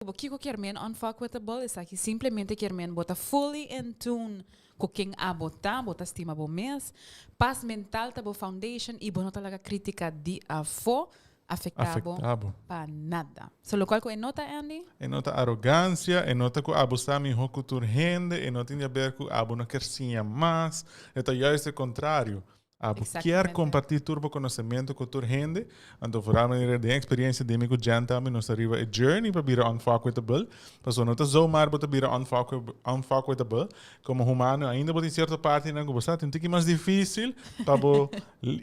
Bo kiko kier men unfuckwithable? Esaki simplemente kier men bo ta fully in tune ku ken abo ta, bo ta stima bo mes, pas mental ta bo foundation i bo no ta laga kritika di afó afektá bo Afektá bo. pa nada. So lokual ku e no ta, Andy? E no ta arogansia, e no ta ku abo sa mihó ku tur hende, e no tin di aber ku abo no kier siña mas, e ta juist e kontrario. Abo kier comparti tur bo conocemento cu tur hende, anto vooral manera den experiencia di mi cu Jen tambe nos ta riba e journey pa bira unfuckwithable, pasobra no ta zomaar bo ta bira unfuckwithable, como humano ainda bo tin cierto partinan cu bo sa tin un tiki mas dificil pa bo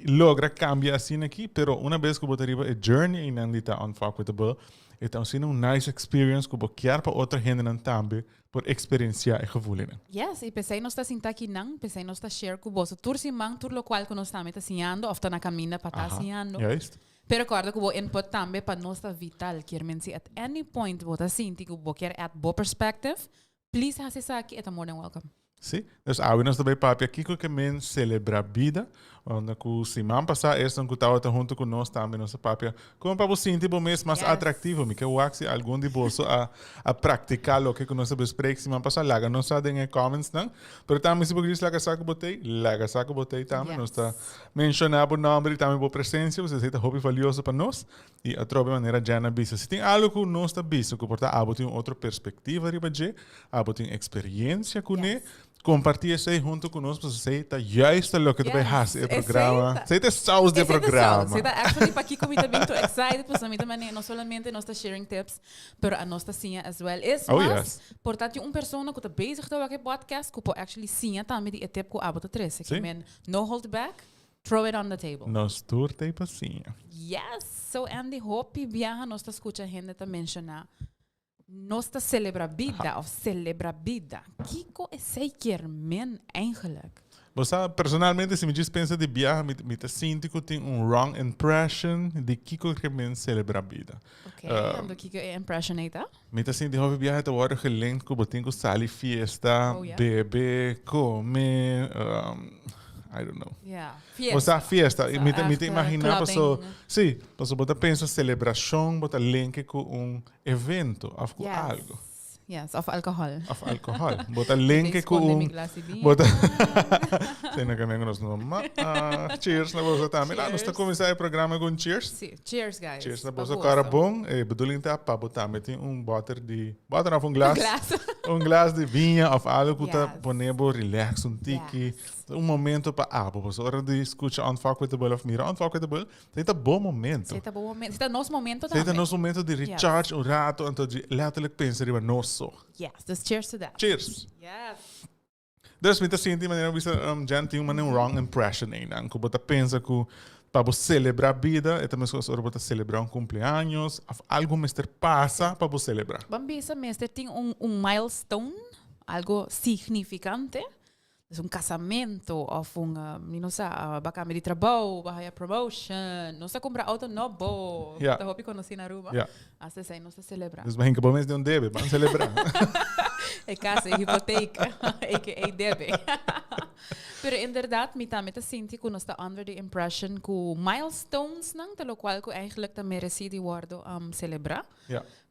logra cambia asina aki, pero una bes cu bo ta riba e journey einan di ta unfuckwithable, e ta asina un nice experience cu bo kier pa otro hendenan tambe por experiencia e gevoelnan. Yes, y p'esey nos ta sinta akinan, p'esey nos ta share cu boso tur siman tur locual cu nos tambe ta siñando of ta na caminda pa ta siñando. Juist. Pero corda cu bo input tambe pa nos ta vital, kier men si at any point bo ta sinti cu bo kier add bo perspective, please haci esaki, e ta more than welcome. Si, dus awe nos ta bay papia kico ke men celebra bida, unda cu siman pasa esnan cu tabata hunto cu nos tambe nos a papia con pa bo sinti bo mes mas atractivo. Mi ke wak si algun di boso a a practica loke cu nos a bespreek siman pasa, laga nos sa den e comments nan. Pero tambe si bo kier laga sa cu bo tey, laga sa cu bo tey tambe. Nos ta menciona bo nomber y tambe bo presencia, pasobra esey ta hopi valioso pa nos. Y atrobe manera Jen a bisa, si tin algo cu nos ta bisa cu por ta abo tin un otro perspectiva riba dje, abo tin experiencia cune, comparti esey hunto cu nos pasobra esey ta juist loke ta bay haci e programa. Esey ta e saus di e programa. Esey ta actually pakico mi ta bin to excited pasobra mi ta manera no solamente nos ta sharing tips, pero anos ta siña as well. Es mas, por ta tin un persona cu ta bezig ta wak e podcast cu por actually siña tambe di e tip cu abo ta trece. Ke men no hold back. Throw it on the table. Nos tur ta e pa siña. Yes! So Andy, hopi biaha nos ta skucha hende ta menshoná nos ta celebra bida of celebra bida. Kiko esei kier men eigenlijk? Bo sa, personalmente si mi djis pensa di biaha mi mi ta sinti ku tin un wrong impression di kiko ke men celebra bida. Ok, anto kiko e impression ei ta? Mi ta sinti hopi biaha ta wòrdu gelinkt ku bo tin ku sali fiesta, bebe, kome, I don't know. Yeah, fiesta. Bo sa fiesta. Mi ta mi ta imaginá paso, sí, paso bo ta pensa selebrashon, bo ta linke ku un evento òf ku algu. Yes, of alcohol. Of alcohol. Bo ta linke ku un... Bo ta... Sino que nos no ma. Cheers na boso tambe. Cheers. Nos ta kuminsá e programa ku un cheers. Sí, cheers guys. Cheers na boso kara bon. E bedoeling ta pa bo tambe tin un boter di... Boter of un glas. Un glas. Un glas di viña of algo ku ta pone bo relax un tiki. Un momento pa abo. Pasobra ora di skucha Unfuckwithable of mira Unfuckwithable, Esei ta bo momento. Esei ta bo momento. Esei ta nos momento tambe. Esei ta nos momento di recharge un rato, anto di letterlijk pensa riba nos so. Yes, dus cheers to that. Cheers. Yes. Dus mi ta sinti manera bo bisa Jen tin un manera un wrong impression einan, ku bo ta pensa ku pa bo celebra bida e ta meskos ora bo ta celebra un cumpleaños of algo mester pasa pa bo celebra. Ban bisa mester tin un un milestone, algo significante. Dus un casamento of un, mi no sa, ba cambia di trabou, ba haya promotion, nos ta cumpra auto nobo, ta hopi conoci na Aruba. Hasta esey nos ta celebra. Dus ba hinca bo mes den un debe, ban celebra. E cas, e hypotheek, aka debe. Pero inderdaad, mi tambe ta sinti cu nos ta under the impression cu milestones nan ta locual cu eigenlijk ta mereci di wordo celebra.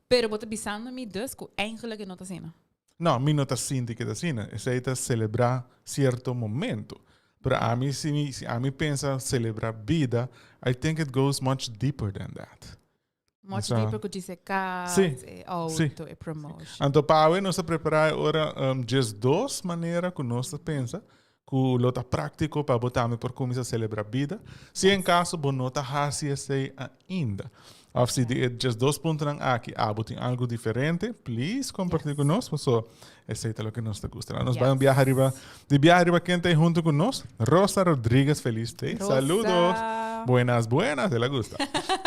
Pero bo ta bisando mi dus cu eigenlijk e no ta asina. No, mi no ta sinti ke ta asina. Esei ta selebrá sierto momento. Pero ami, si mi, si ami pensa selebrá bida, I think it goes much deeper than that. Much deeper ku djis e kas, e outo, e promotion. Anto pa awe nos ta prepará e ora 12 manera ku nos ta pensa ku lo ta práktiko pa bo tambe por kuminsá selebrá bida, si en kaso bo no ta hasi esei ainda. Òf si di e 12 puntonan aki abo tin algu diferente, please kompartí ku nos, paso esei ta loke nos ta gusta. Nos bai un biaha riba, di biaha riba ken ta ei huntu ku nos? Rosa Rodriguez felis tei. Saludos! Buenas buenas, el a gusta.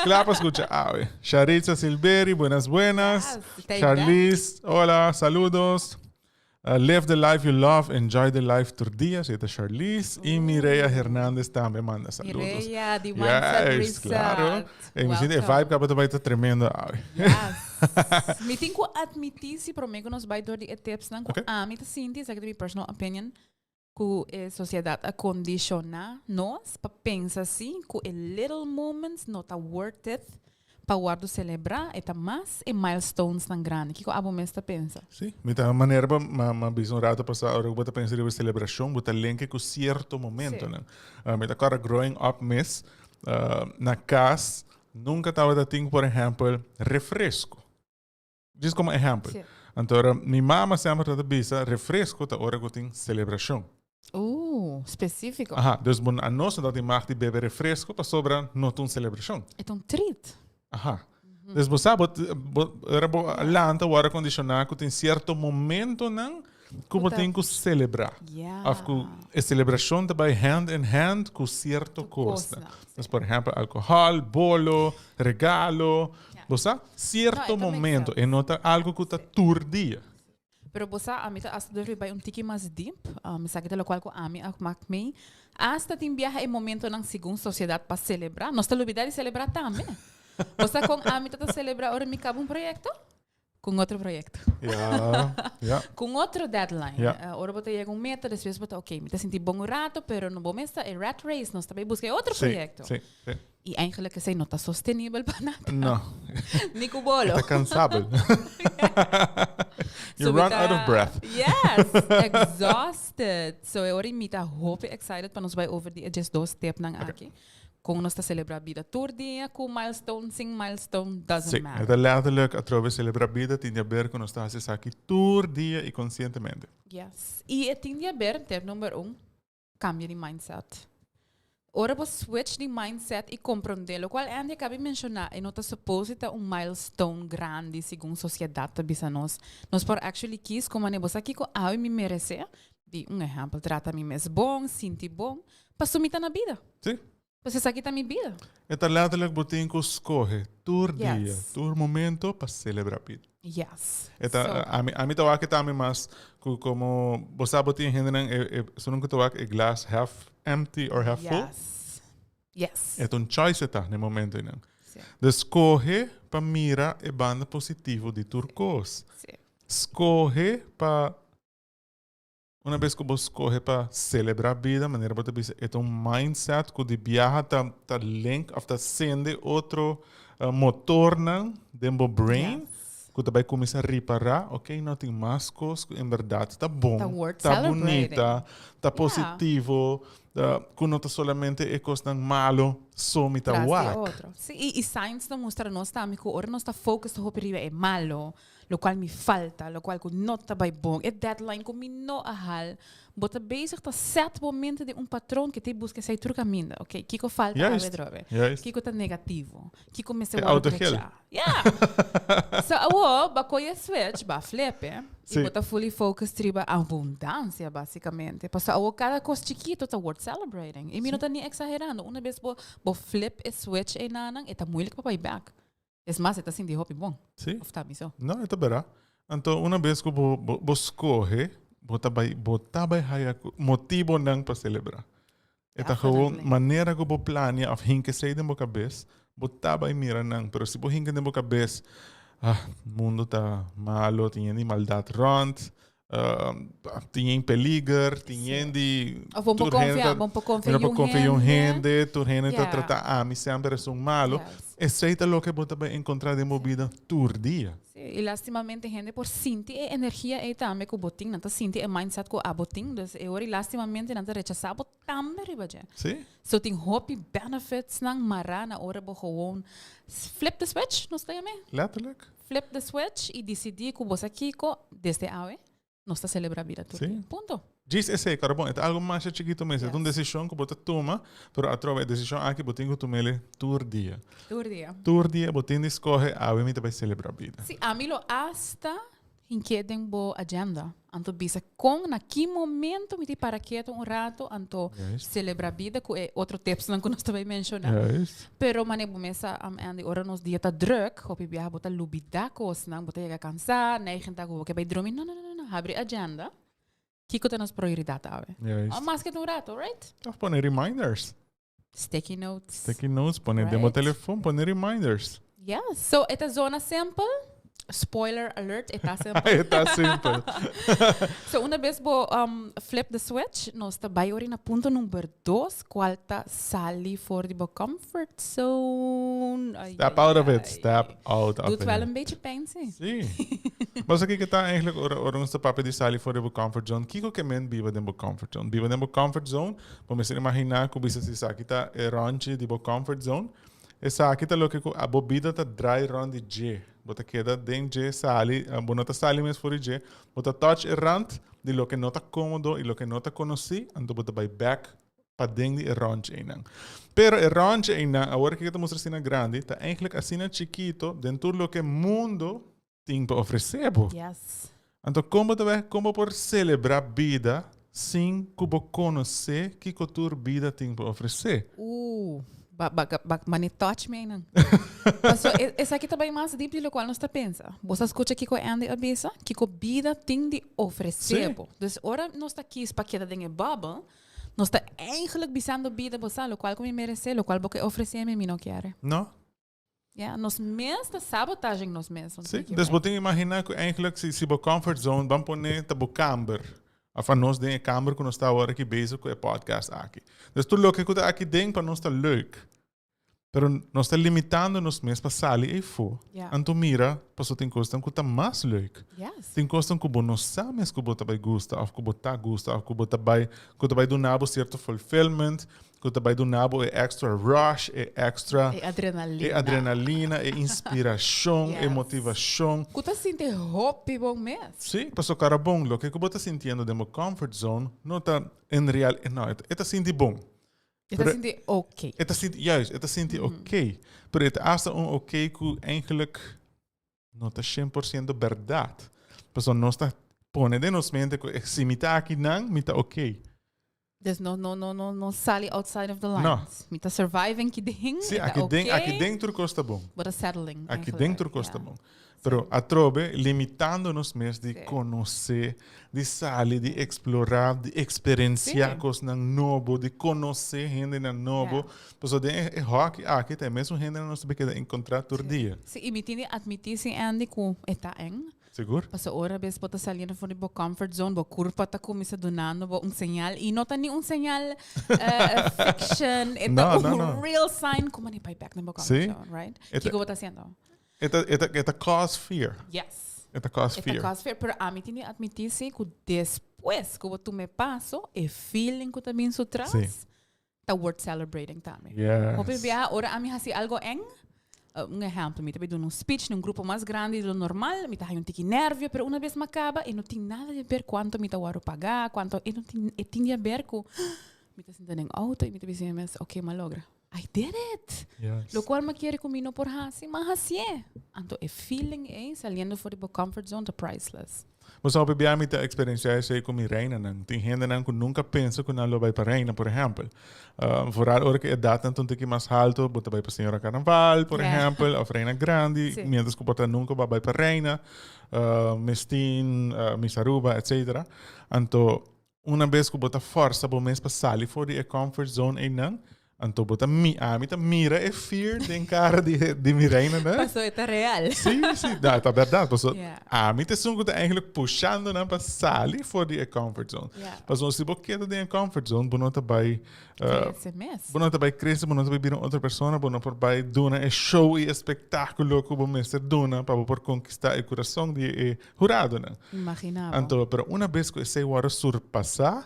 Kla pa skucha awe. Sharitza Silberi, buenas buenas. Charlize, hola, saludos. Live the life you love, enjoy the life tur dia, esei ta Charlize. Y Mireya Hernandez tambe manda saludos. Mireya, di Mindset Yes, claro. Ey, mi sinti e vibe caba ta bay ta tremendo awe. Yes. Mi tin cu admiti si prome cu nos bay door di e tipsnan cu ami ta sinti, esaki ta mi personal opinion, cu e sociedad a condiciona nos pa pensa si cu e little moments no ta worth it. pa wordo celebra, e ta mas e milestones nan grandi. Kico abo mes ta pensa? Si, mi ta manera pa m'a bisa un rato pasa ora cu bo ta pensa riba celebracion, bo ta lenke cu cierto momentonan. Mi ta acorda growing up mes, na cas nunca tabata tin por ehempel refresco. Djis como ehempel. Anto ora mi mama semper ta bisa refresco ta ora cu tin celebracion. Specifico. Aha, dus bo anos no ta tin mag di bebe refresco pasobra no ta un celebracion. E ta un treat. Aha. Dus bo sa, bo, bo, ora bo lanta worde condiciona cu tin cierto momentonan cu bo tin cu celebra. Of cu e celebracion ta bay hand in hand cu cierto cosnan. Dus por ehempel alcohol, bolo, regalo. Bo sa, cierto momento. E no ta algo cu ta tur dia. Pero bo sa, ami ta hasta durf bai un tiki mas deep. Esaki ta locual cu ami a mak mee. Hasta tin biaha e momentonan segun sociedad pa celebra. Nos ta lubida di celebra tambe. Bo sa con ami ta ta celebra ora mi caba un proyecto? Cu un otro proyecto. Ja, ja. Cu un otro deadline. Ja. Ora bo ta yega un meta, despues bo ta, ok, mi ta sinti bon un rato, pero no bo mes ta e rat race, nos ta bay busca e otro proyecto. Sí, sí. Y eigenlijk esey no ta sostenibel pa nada. No. Ni cu bolo. E ta cansabel. You So run out of breath. Yes, exhausted. So e ora mi ta hopi excited pa nos bay over di e 12 stepnan aki. Con nos ta celebra bida tur dia cu milestone, sin milestone, doesn't Sí, matter. e ta letterlijk atrobe celebra bida tin di haber cu nos ta haci esaki tur dia y conscientemente. Yes. Y e tin di haber, tip number un, Cambia di mindset. Ora bo switch di mindset y comprende locual Andy a caba di menciona, e no ta suppose ta un milestone grandi segun sociedad ta bisa nos. Nos por actually kies como ane bo sa kico awe mi merece, di un ehempel, trata mi mes bon, sinti bon, paso mi ta na bida. Sí. Pues esaki ta mi bida. E ta letterlijk bo tin cu scoge tur dia, tur momento pa celebra bida. Yes. E ta, So, ami, ami ta wak e tambe mas cu como, bo sa bo tin hendenan, e, e, esun cu ta wak e glass half empty or half full. Yes. Yes. E ta un choice e ta na e momento einan. Sí. Dus scoge pa mira e banda positivo di tur cos. Sí. Scoge pa Una bes ku bo skohe pa selebrá bida, manera bo ta bisa, e ta un mindset ku di biaha ta ta link òf ta sende otro motornan den bo brain ku ta bai kuminsá ripará, ok, no tin mas kos ku en bèrdat ta bon, ta bunita, ta positivo, ku no ta solamente e kosnan malo so mi ta wak. Sí, i science ta mustra nos tambe ku ora nos ta focus hopi riba e malo, Locual mi falta, locual cu no ta bay bon, e deadline cu mi no a haal. Bo ta bezig ta set bo mente den un patroon cu te busca esey tur caminda. Ok, kico falta awe drobe? Kico ta negativo? Kico mester E worde autogel. drecha? Yeah! So awo, bo a coge e switch, bo a flip e, y bo ta fully focused riba abundancia basicamente. Pasobra awo cada cos chikito ta worth celebrating. Y mi no ta ni exagerando. Una bes bo bo flip e switch eynanan, e ta moeilijk pa bay back. Es mas, e ta sinti hopi bon. Sí. Of ta mi so? No, e ta bera. Anto, una bes ku bo, bo, bo skohe, bo ta bai, bo ta bai haya motibonan pa selebrá. E ta gewoon manera ku bo plania of hinka esei den bo kabes, bo ta bai mira nan. Pero si bo hinka den bo kabes, ah, mundo ta malo, tin hende di maldat rònt, tin yen peliger, tin yen di... Of bon por confia, bon por confia no por confia un hende, tur hende ta trata ami semper esun malo. Esey ta loke bo ta bay encontra den bo bida tur dia. Sí, y lastimamente hende por sinti e energia ey tambe cu bo tin, nan ta sinti e mindset cu abo tin, dus e ora y lastimamente nan ta rechasa bo tambe riba dje. Sí. So tin hopi benefits nan mara na ora bo gewoon flip the switch, nos ta yam'e. Letterlijk. Flip the switch y dicidi cu bo sa kico desde awe nos ta celebra bida tur dia. Punto. Djis esey, karo bon, e ta algo masha chikito mes. E ta un decision cu bo ta tuma, pero atrobe e decision aki bo tin cu tum'el tur dia. Tur dia. Tur dia bo tin di scoge, awe mi ta bay celebra bida. Si, ami lo hasta Hink'é den bo agenda. Anto bisa kon, na ki momento mi tin para ketu un rato, anto celebra bida ku e otro tipsnan ku nos ta bay menshoná. Pero manera bo mes sa, Andy, ora nos dia ta druk, hopi biaha bo ta lubidá kosnan, bo ta yega kansá, neigen ta ku bo ke bay drumi. No, no, no, no, habri agenda. Kiko ta nos prioridat awe? Mas ke ta un rato, right? Of pone reminders. Sticky notes. Sticky notes, pone den bo telefon, pone reminders. Yes. So, e ta zona simpel. Spoiler alert, e ta simpel. E ta simpel. So una bes bo flip the switch, nos ta bai ori na punto number dos, cual ta sali for di bo comfort zone. Ai, Step ai, out of it, ai. step out of Doet it. wel een beetje pijn, sí. Sí. Maar sa kiko ta eigenlijk ora ora nos ta papia di sali for di bo comfort zone, kiko ke men biba den bo comfort zone? Biba den bo comfort zone, bo mester imagina ku bisa si esaki ta e rondje di bo comfort zone. Esaki ta loke ku bo bida ta draai rond di dje. Bo ta keda den dje sali, bo no ta sali mes for di dje. Bo ta touch e rand di loke no ta komodo i loke no ta konosí, anto bo ta bai bek paden di e rondje einan. Pero e rondje einan, awor ke ta mustra asina grandi, ta eigenlijk asina chikito den tur loke mundo tin pa ofresé bo. Anto kon bo ta bai, kon bo por selebrá bida sin ku bo konosé kiko tur bida tin pa ofresé? Ooh, ba, ba, ba, mane touch me einan. Paso esaki ta bai mas diep di lokual nos ta pensa. Bo sa skucha kiko Andy a bisa? Kiko bida tin di ofresé bo. Dus ora nos ta kis pa keda den e bubble, nos ta eigenlijk bisando bida bo sa lokual ku mi meresé, lokual bo ke ofresé mi, mi no kier. No. Ja, nos mes ta sabotaging nos mes. Sí, dus bo tin imagina ku eigenlijk si, si bo comfort zone, ban pone ta bo kamber. Of a nos den e kamber ku nos ta awor aki bezig ku e podcast aki. Dus tur loke ku ta aki den pa nos ta leuk. Pero nos ta limitando nos mes pa sali eifo. Anto mira, paso tin kosnan ku ta mas leuk. Tin kosnan ku bo no sa mes ku bo ta bai gusta of ku bo ta gusta of ku bo ta bai, ku ta bai duna bo sierto fulfillment. Ku ta bai duna bo e extra rush, e extra. E adrenalina. E adrenalina, e inspirashon, e motivashon. Ku ta sinti hopi bon mes. Sí, pasobra kara bon, loke ku bo ta sintiendo den bo comfort zone no ta en real, no, e ta sinti bon. E ta sinti oké. E ta sinti, juist, e ta sinti oké. Pero e ta hasta un oké ku eigenlijk No ta 100% bèrdat. Pasobra nos ta pone den nos mente ku si mi ta akinan, mi ta oké. Dus no, no, no, no, no sali outside of the No. lines. Mi ta surviving ki den, Sí, e ta aki den, oké. aki den tur kos ta bon. Bo ta settling. Aki den eigenlijk, tur kos ta ja. bon. Pero atrobe, limitando nos mes di konosé, di sali, di eksplorá, di eksperensiá kosnan nobo, di konosé hendenan nobo. Pasobra den e hòki aki ta e mesun hendenan nos ta bin keda enkontrá tur dia. Sí, i mi tin di atmití si Andy ku e ta eng. Sigur. Pasobra ora bes bo ta saliendo for di bo comfort zone, bo kurpa ta kuminsá dunando bo un señal i no ta ni un señal fiction, e ta un real sign ku mane bai bèk den bo comfort zone, right? Kiko bo ta hasiendo? E ta, e ta, e ta cause fear. Yes. E ta cause fear. E ta cause fear. Pero ami tin di admití sí ku despues ku bo tuma e paso, e feeling ku ta bin su tras, Sí. ta worth celebrating tambe. Yes. Hopi biaha ora ami hasi algo eng, un ehempel, mi ta bai duna un speech na un grupo mas grandi di lo normal, mi ta haña un tiki nervio, pero una bes mi a kaba e no tin nada di aber kuanto mi ta wòrdu pagá, kuanto, e no tin, e tin di aber ku mi ta sinta den auto i mi ta bisa mi mes, oké, mi a logra. I did it! Yes. Locual mi a kere cu mi no por haci, mi a hacié. Anto e feeling ey, saliendo for di bo comfort zone, ta priceless. Bo sa hopi bia mi ta experiencia esey cu mi reinanan. Tin hendenan cu nunca pensa cu nan lo bay pa reina, por ehempel. Vooral ora cu edadnan ta un tiki mas halto, bo ta bay pa señora carnaval, por ehempel, of reina grandi, mientras cu bo ta nunca bo a bay pa reina, Miss Teen, Miss Aruba, etcetera. Anto Una bes ku bo ta forsa bo mes pa sali for di e comfort zone einan, anto bo ta mi, ami ta mira e fear den kara di di mi reinanan. Paso e ta real. Sí, sí, da, ta bèrdat. Paso Ja. ami ta esun ku ta eigenlijk pushando nan pa sali for di e comfort zone. Ja. Pasobra si bo keda den e comfort zone, bo no ta bai, Krese mes. bo no ta bai krese, bo no ta bai bira un otro persona, bo no por bai duna e show i espektakulo ku bo mester duna pa bo por konkistá e kurason di e Huradonan. Imagina bo. Anto, pero una bes ku esei wòrdu surpasá,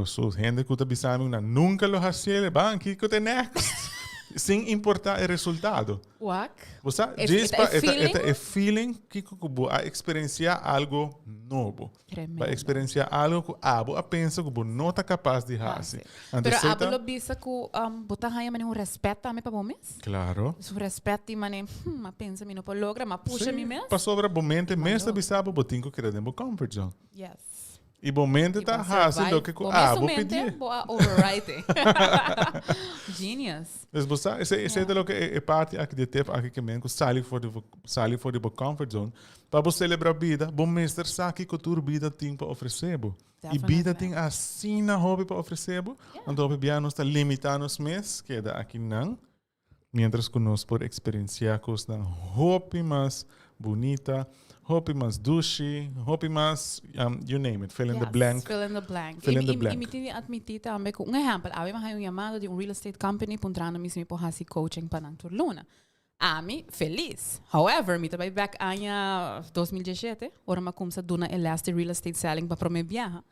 su hende ku ta bisa mi nan nunka lo hasié, ban, kiko ta e next? Sin importá e resultado. Wak. Bo sa, E, djis e ta pa e e ta, e ta feeling. e feeling kiko ku bo a eksperensiá algu nobo. Bo a Tremendo. eksperensiá algu ku abo a pensa ku bo no ta kapas di hasi. Hasi. Anto Pero esei abo ta. lo bisa ku bo ta haña manera un rèspèt tambe pa bo mes? Claro. Su respet di mane, hm, a pensa mi no por logra, ma pusha mi Sí, mes. pasobra bo mente Ma mes ta logra. bisa bo, bo tin ku keda den bo comfort zone. Yes. I bo mente I ta bo hasi survive. loke ku Bo mesun abo mente, pidié. bo a override. Genius. Dus bo sa, esei, esei Ja. ta loke e, e parti aki di e tip aki ke men ku sali for di bo, sali for di bo comfort zone. Pa bo celebra bida, bo mester sa kiko tur bida tin pa ofresé bo. I bida tin asina hopi pa ofresé bo, anto hopi bia nos ta limitá nos mes keda akinan, miéntras ku nos por eksperensiá kosnan hopi mas bunita, hopi mas dushi, hopi mas, you name it, fill in the blank. Fill in the blank. Fill in the blank. I mi tin di admiti tambe ku un ehèmpel, awe mi haña un yamada di un real estate company puntrando mi si mi por hasi coaching pa nan tur luna. Ami felis. However, mi ta bai bek aña 2017, ora mi a kumsa duna e les di real estate selling pa prome biaha.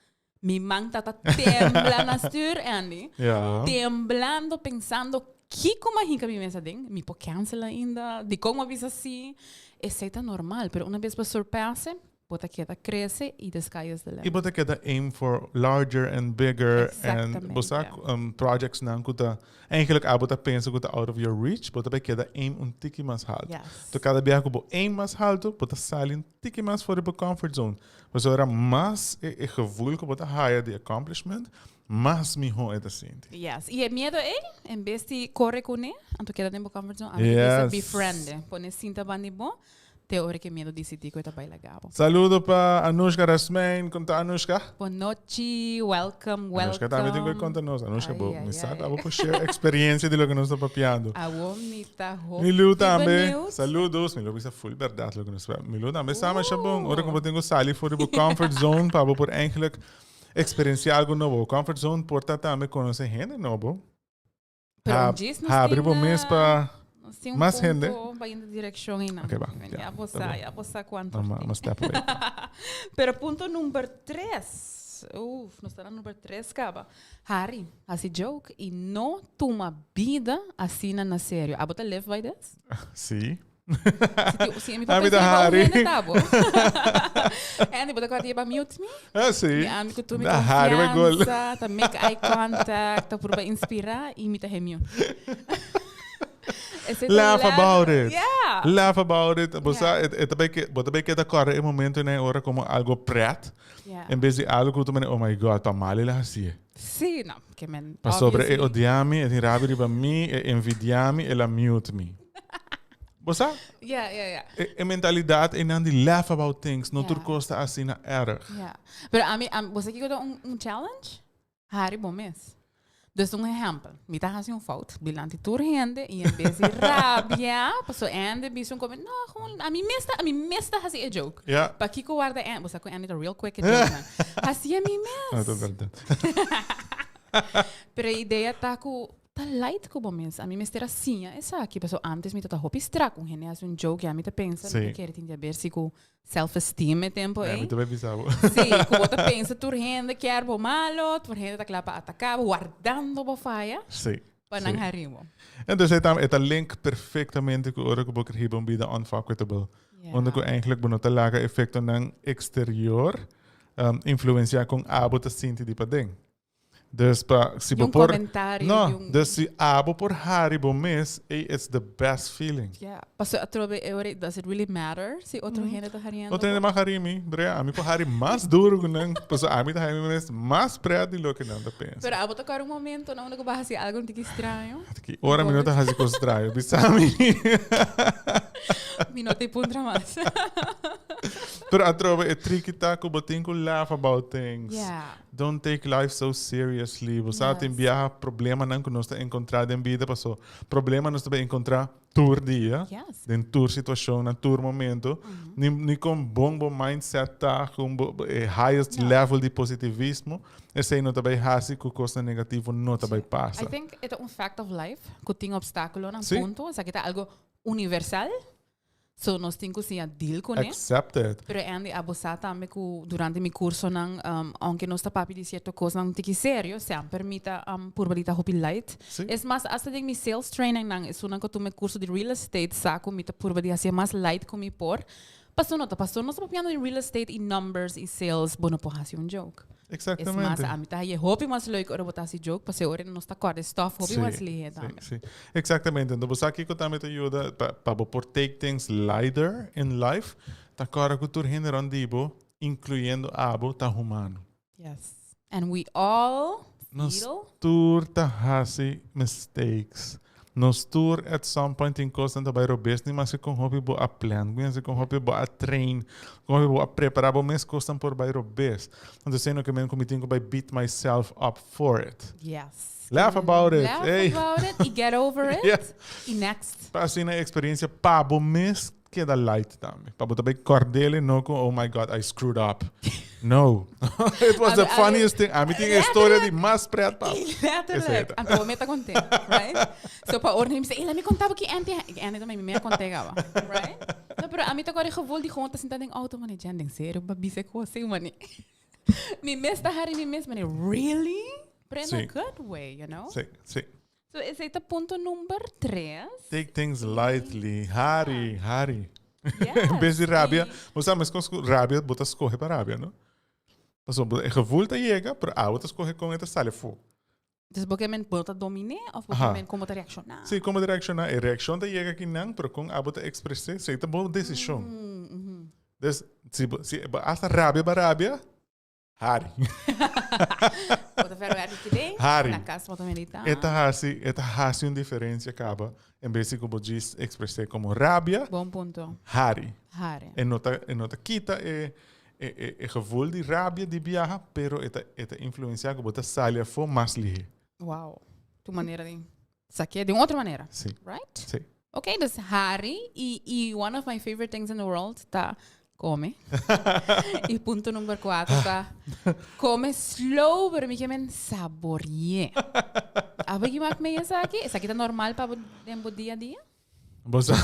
Mi man ta ta tembla na stuur, Andy. Ja. Temblando, pensando, kiko mi a hinka mi mes aden? Mi por cancel ainda? Dikon mi a bisa si? Esei ta normal, pero una bes bo surpase, bo ta keda crece y the sky is the I limit. bo ta keda aim for larger and bigger and bo sa Exactamente. projects nan ku ta eigenlijk abo ta pensa ku ta out of your reach, bo ta bai keda aim un tiki mas haltu. Yes. To kada biaha ku bo aim mas haltu, bo ta sali un tiki mas for di bo comfort zone. Pasobra mas e e gevoel ku bo ta haya di accomplishment, mas mihó e ta sinti. Yes. I e miedo ei, en bes di kore kuné, anto keda den bo comfort zone, ami ta bisa Yes. befriend e. Pone sinta banda di bo, te ora ku e miedo disidí ku e ta bai laga bo. Saludo pa Anushka Rasmijn. Kon ta Anushka? Bon nochi, welcome, welcome. Anushka tambe tin ku e konta nos. Anushka, bo Ai, ai, mi sa ai. ku abo por share eksperiencia di loke nos ta papiando. Awor mi ta hopi Milou tambe. benieuwd. Saludos. Milou bisa full berdad loke nos papia. Milou tambe sa masha bon. Ora ku bo tin ku sali for di bo comfort zone pa bo por eigenlijk experiencia algo nobo. Bo comfort zone por ta tambe conoce hende nobo. Pero Ha- un djis nos habri tin, bo mes pa nos tin un mas hende. punto bayendo direccion einan. Ok, ba. Ya Ja, bo ta sa, bon. ya bo sa cuanto I'ma, tin. I'ma step away. Pero punto number 3. Uf, nos ta na number 3 caba. Hari, haci joke y no tuma bida asina na serio. Abo ta live by this? Sí. Si ti, si mi A mi papel ta sirba un hari. hende ta bo. Andy, bo ta kòrda yeba mute mi? Ah, sí. Mi ami ku tur mi Ta hari pa gol. konfiansa, ta make eye contact, ta purba inspirá i mi ta he mute. Esei ta Laugh let- about it. Yeah. Laugh about it. Bo sa, Yeah. e, e ta bij ke, bo ta bij keda kòrda e momento nei ora komo algo pret. Yeah. En bes di algo ku ta mane, oh my God, pa mal el a hasié. Sí, no, ke men Pasobra e obviously. odia mi, e tin rabia riba mi, e envidia mi, el a mute mi. Bo sa? Ja, ja, ja. E, e mentalidad einan di laugh about things, no tur Ja. kos ta asina erg. Ja. Pero ami, ami, bo sa kiko ta un, un challenge? Hari bo mes. Dus un ehempel, mi ta hasi un fout dilanti tur hende y en bes di rabia, paso Andy bisa un come, no, gewoon, ami mes ta, ami mes ta hasi e joke. Ja. Pakiko warda Andy, bo sa ku Andy ta real quick e joke nan. Hasi ami mes. No, ta berdad. Pero e idea ta ku ta light ku bo mes. Ami mester a siña esaki, paso antes mi ta ta hopi strak. Un hende hasi un joke y ami ta pensa, mi ta kere tin di haber si ku self-esteem e tempo Ja, mi ei. ta bay bisa bo. Sí, ku bo ta pensa tur hende kier bo malo, tur hende ta kla pa ataka bo, wardando bo faya Sí. pa nan sí. hari bo. Entonces e ta, e ta link perfectamente ku ora ku bo kier hiba un bida unfuckwithable. Ja. Unda ku eigenlijk bo no ta laga efectonan exterior um, influencia kon abo ta sinti di paden. Dus pa, si Di bo un por... comentario, No, di un- dus si abo por hari bo mes, ey, it's the best feeling. Ja, paso atrobe e ora, does it really matter si otro hende ta hariendo Otro hende bo? mag hari mi, brea, ami por hari mas duro ku nan, paso ami ta hari mi mes mas pret di loke nan ta pensa. Pero abo ta kòrda un momento na unda ku bo a hasi algo un tiki straño? Ki ora mi no ta hasi kos straño, bisa mi. Mi no ta puntra mas. Pero atrobe e triki ta ku bo tin ku laugh about things. Ja. Don't take life so seriously. Bo sa tin Yes. biaha problemanan ku nos ta enkontrá den bida paso problema nos ta bay enkontrá tur dia. Yes. Den tur situashon, na tur momento. Ni, ni kon bon bo mindset ta, kon bo, bo- e highest No. level di positivismo, esei no ta bay hasi ku kosnan negativo no ta bay pasa. I think e ta un fact of life ku tin obstáculonan, Sí. punto. Esaki ta algo universal. So nos tin ku siña deal kuné. Accept it. Pero Andy, abo sa tambe ku durante mi kursonan, um, aunke nos ta papia di sierto kosnan tiki serio, semper mi ta um, purba di ta hopi light. Sí. Es mas, hasta den mi sales trainingnan, esunnan ku tuma e kurso di real estate sa ku mi ta purba di hasi e mas light ku mi por. Paso no ta paso nos ta papiando di real estate i numbers i sales, bo no por hasi un joke. Es mas, Exactamente. ami ta haye hopi mas leuk ora bo ta hasi joke, pasobra ora nos ta kòrda e stof hopi mas lihe tambe. Sí, sí. Exactamente. Entonces, bo sa kiko tambe ta yuda pa, pa bo por take things lighter in life, ta kòrda ku tur hende rònt di bo, inkluyendo abo, ta humano. Yes. And we all Nos feel. tur ta hasi mistakes. Nos tur at some point tin kosnan ta bai robes ni maske kon hopi bo a plan, ni maske kon hopi bo a train, kon hopi bo a prepara bo mes kosnan por bai robes. Anto esei no ke men ku mi tin ku bai beat myself up for it. Yes. Laugh about it. Laugh Ey. about it y get over it. Yeah. Y next. Pa asina e experiencia pa bo mes. keda light tambe. Pa bo ta bay cordele no cu oh my God I screwed up. No. It was the funniest thing. Ami tin e historia di mas pret pa. Letterlijk. Anto bo meta conte, right? So pa ora mi bisa, "Ey, laat mi conta bo ki Andy, Andy tambe mi mea conte gaba." Right? No, pero ami ta core gevoel di gewoon ta sinta den auto, mane, Jen, den serio ba bisa e cos ey, mane. Mi mes ta hari mi mes, mane, really? Pero in a good way, you know? Si, si. So esey ta punto number tres. Take things lightly. Hari, hari. Yes, en bes di rabia, bo sa meskos ku rabia, bo ta skohe pa rabia, no? Pasobra e gevoel ta yega, pero abo ta skohe kon e ta sali afó. Dus bo ke men bo ta dominé of bo ke men kon bo ta reakshoná? Sí, kon bo ta reakshoná. E reakshon ta yega akinan, pero kon abo ta ekspres'é, esei ta bo desishon. Dus, si bo, si bo hasta rabia pa rabia, Hari. Bo ta verwerk ki den? Hari. Na kas bo ta medita. E ta hasi, e ta hasi un diferencia kaba en bes di ku bo djis ekspres'é komo rabia. Bon punto. Hari. Hari. E no ta, e no ta kita e, e, e, e gevoel di rabia di biaha, pero e ta, e ta influensiá ku bo ta sali afó mas lihé. Wow. Tu manera di saké di un otro manera. Sí. Right? Sí. Ok, dus hari y, y one of my favorite things in the world ta come. y punto number cuatro ta come slow, pero mi men saboreé. Abo ki mak mee esaki? Esaki ta normal pa bo den bo dia a dia? Bo sa,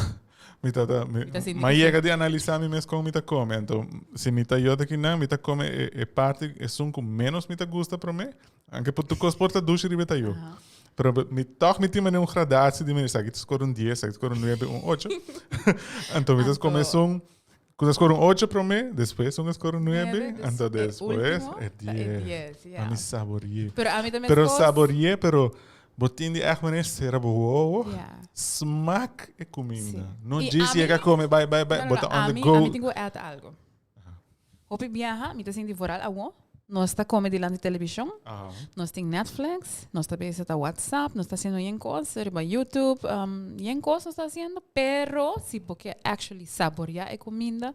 mi ta ta, mi, Ta sinti ma que yega di analisa mi mes con mi ta come. Anto, si mi ta yota kinan, mi ta come e, e parti esun cu menos mi ta gusta prome. Anke por tu kos por ta dushi riba e tayo. Pero mi toch mi tin manera un gradatie di manera, esaki ta score un dies, esaki ta score un nuebe, un ocho. Anto mi ta score esun ku ta score un ocho prome, despues un score un nuebe, anto despues e dies. A mi saborié. Pero a mi también Pero saborié, pero bo tin di echt manera sera bo wowo, smak e kuminda. No djis yega kome bai bai bai, bo ta on the go. Ami tin ku add algo. Hopi biaha mi ta sinti vooral awo nos ta come dilanti television, nos tin Netflix, nos ta bezig ta WhatsApp, nos ta haciendo yen cos riba YouTube, yen cos nos ta haciendo, pero si bo ke actually saborea e cuminda,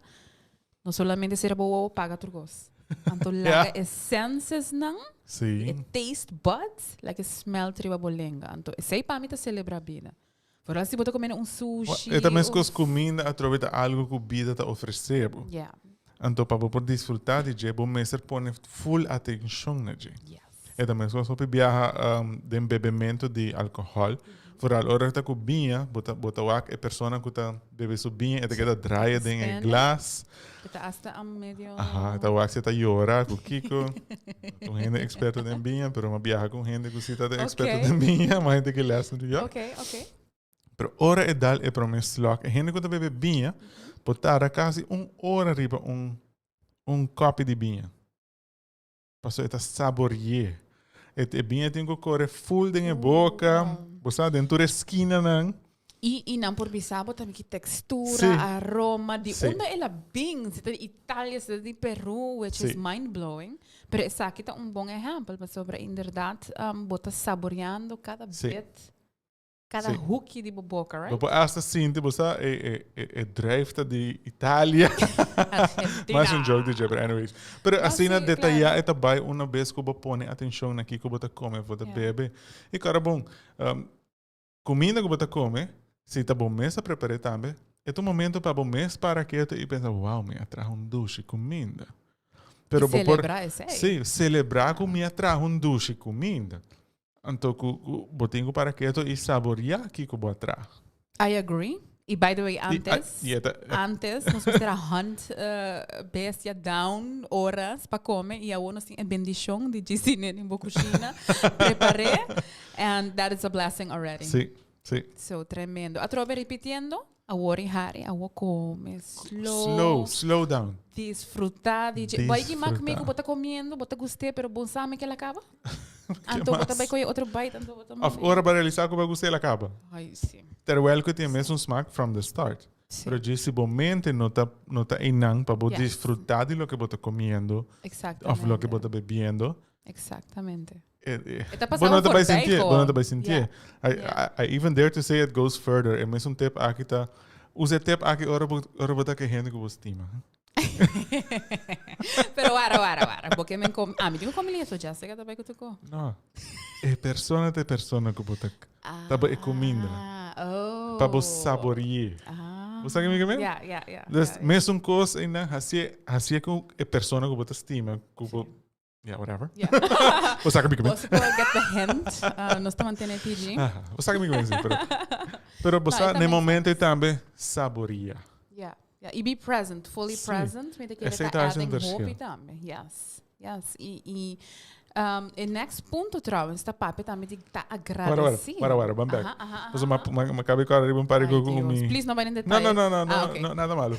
no solamente cera bo wowo, paga tur cos. Anto laga e sensesnan, e taste buds, laga e smelt riba bo lenga. Anto esey pa mi ta celebra bida. Vooral si bo ta comiendo un sushi. E ta mescos cuminda atrobe ta algo cu bida ta ofrece bo. Yeah. Anto pa bo por disfruta di dje, bo mester pone full atencion na dje. Yes. E ta mescos hopi biaha den bebemento di alcohol. Vooral ora ta cu biña, bo ta bo ta wak e persona cu ta bebe su biña, e ta keda draia den e glas. E ta hasta a medio. Aha, e ta wak si e ta yora cu kico. Un hende experto den biña, pero m'a biaha cu un hende cu si ta experto den biña, ma hende ki les na New York. Ok, ok. Pero ora e dal e prome slok, e hende cu ta bebe biña por tarda casi un ora riba un un kopi di biña. Pasobra e ta saborié. E e biña tin cu core full den e boca, bo sa, den tur e skinanan. I i nan por bisa bo tambe ki textura, Sí. aroma, di Sí. unda el a bin, si ta di Italia, si ta di Peru, which is Sí. mind blowing. Pero esaki ta un bon ehempel, pasobra inderdaad bo ta saboreando cada Sí. bit, cada Sí. hoekje di bo boca, right? Bo por hasta sinti, bo sa, e, e, e, e druif ta di Italia. Argentina. Mas un joke di dje, pero anyways. Pero No, asina sí, detaya claro. e ta bai una bes ku bo pone atencion na kiko bo ta come of bo ta Ja. bebe. I kora bon, Kuminda ku bo ta kome, si ta bo mes a prepar'é tambe, e ta un momento pa bo mes para ketu i pensa, Wow, mi a traha un dushi kuminda. Pero I bo por, selebrá esei. Sí, selebrá ku mi a traha un dushi kuminda. Anto ku ku bo tin ku para ketu i saboriá kiko bo a traha. I agree. I by the way, I, antes, i e ta, antes nos mester a hunt bestia down horas pa come y awor nos tin e bendicion di djisine den bo cushina prepare and that is a blessing already. Sí, sí. So tremendo. Atrobe repitiendo, awor i hari, awor come slow. Slow, slow down. Disfruta di dje. Bai ki mak mi Disfruta. ku bo ta comiendo, bo ta gust'é pero bo sa me kela caba. Ke Anto bo ta mas? bai koye otro bite, anto bo ta Of ora bo realisa ku bo a gust'é el a caba. Ay, sí. Terwijl ku tin e mesun smak from the start. Sí. Pero dje si bo mente no ta no ta einan pa bo Yes. disfruta di loke bo ta comiendo of loke bo Exactamente. ta bebiendo. Exactamente. E, e, E ta bo pasando no ta bai voorbij sintié, bo no ta gewoon. bai sintié. Ja. I, Ja. I, I even dare to say it goes further. E mesun tip aki ta, usa e tip aki ora bo ora bo ta ku hende ku bo stima. Pero wara, wara, wara. Bo ke men kom, ami tin ku komi liso, Jessica ta bai ku tuko. No. E persona ta e persona ku bo ta, ta bo e kuminda. Ah, oh. Pa bo saborié. Ah. Bo sa kico mi? Ja, ja, ja. Dus mesun cos einan hacié, hacié cu e persona cu bo ta stima, cu bo, yeah, whatever. Bo sa kico mi? Bo por get the hint. Nos ta mantene PG. Aha, bo sa kico mi, pero, pero bo sa, na e momento ei tambe saboria. Ja, ja, y be present, fully present, mi ta kere ta adding hopi tambe. Yes. Yes, y, y um, e next punto trouwens ta papia tambe di ta agradecido. Wara, wara, wara, ban back. Paso ma, ma, ma cabe cora riba un par di Ay, cu Dios. mi. Please no bai den No, detaye. no, no, no, no, Ah, ok. no, nada malo.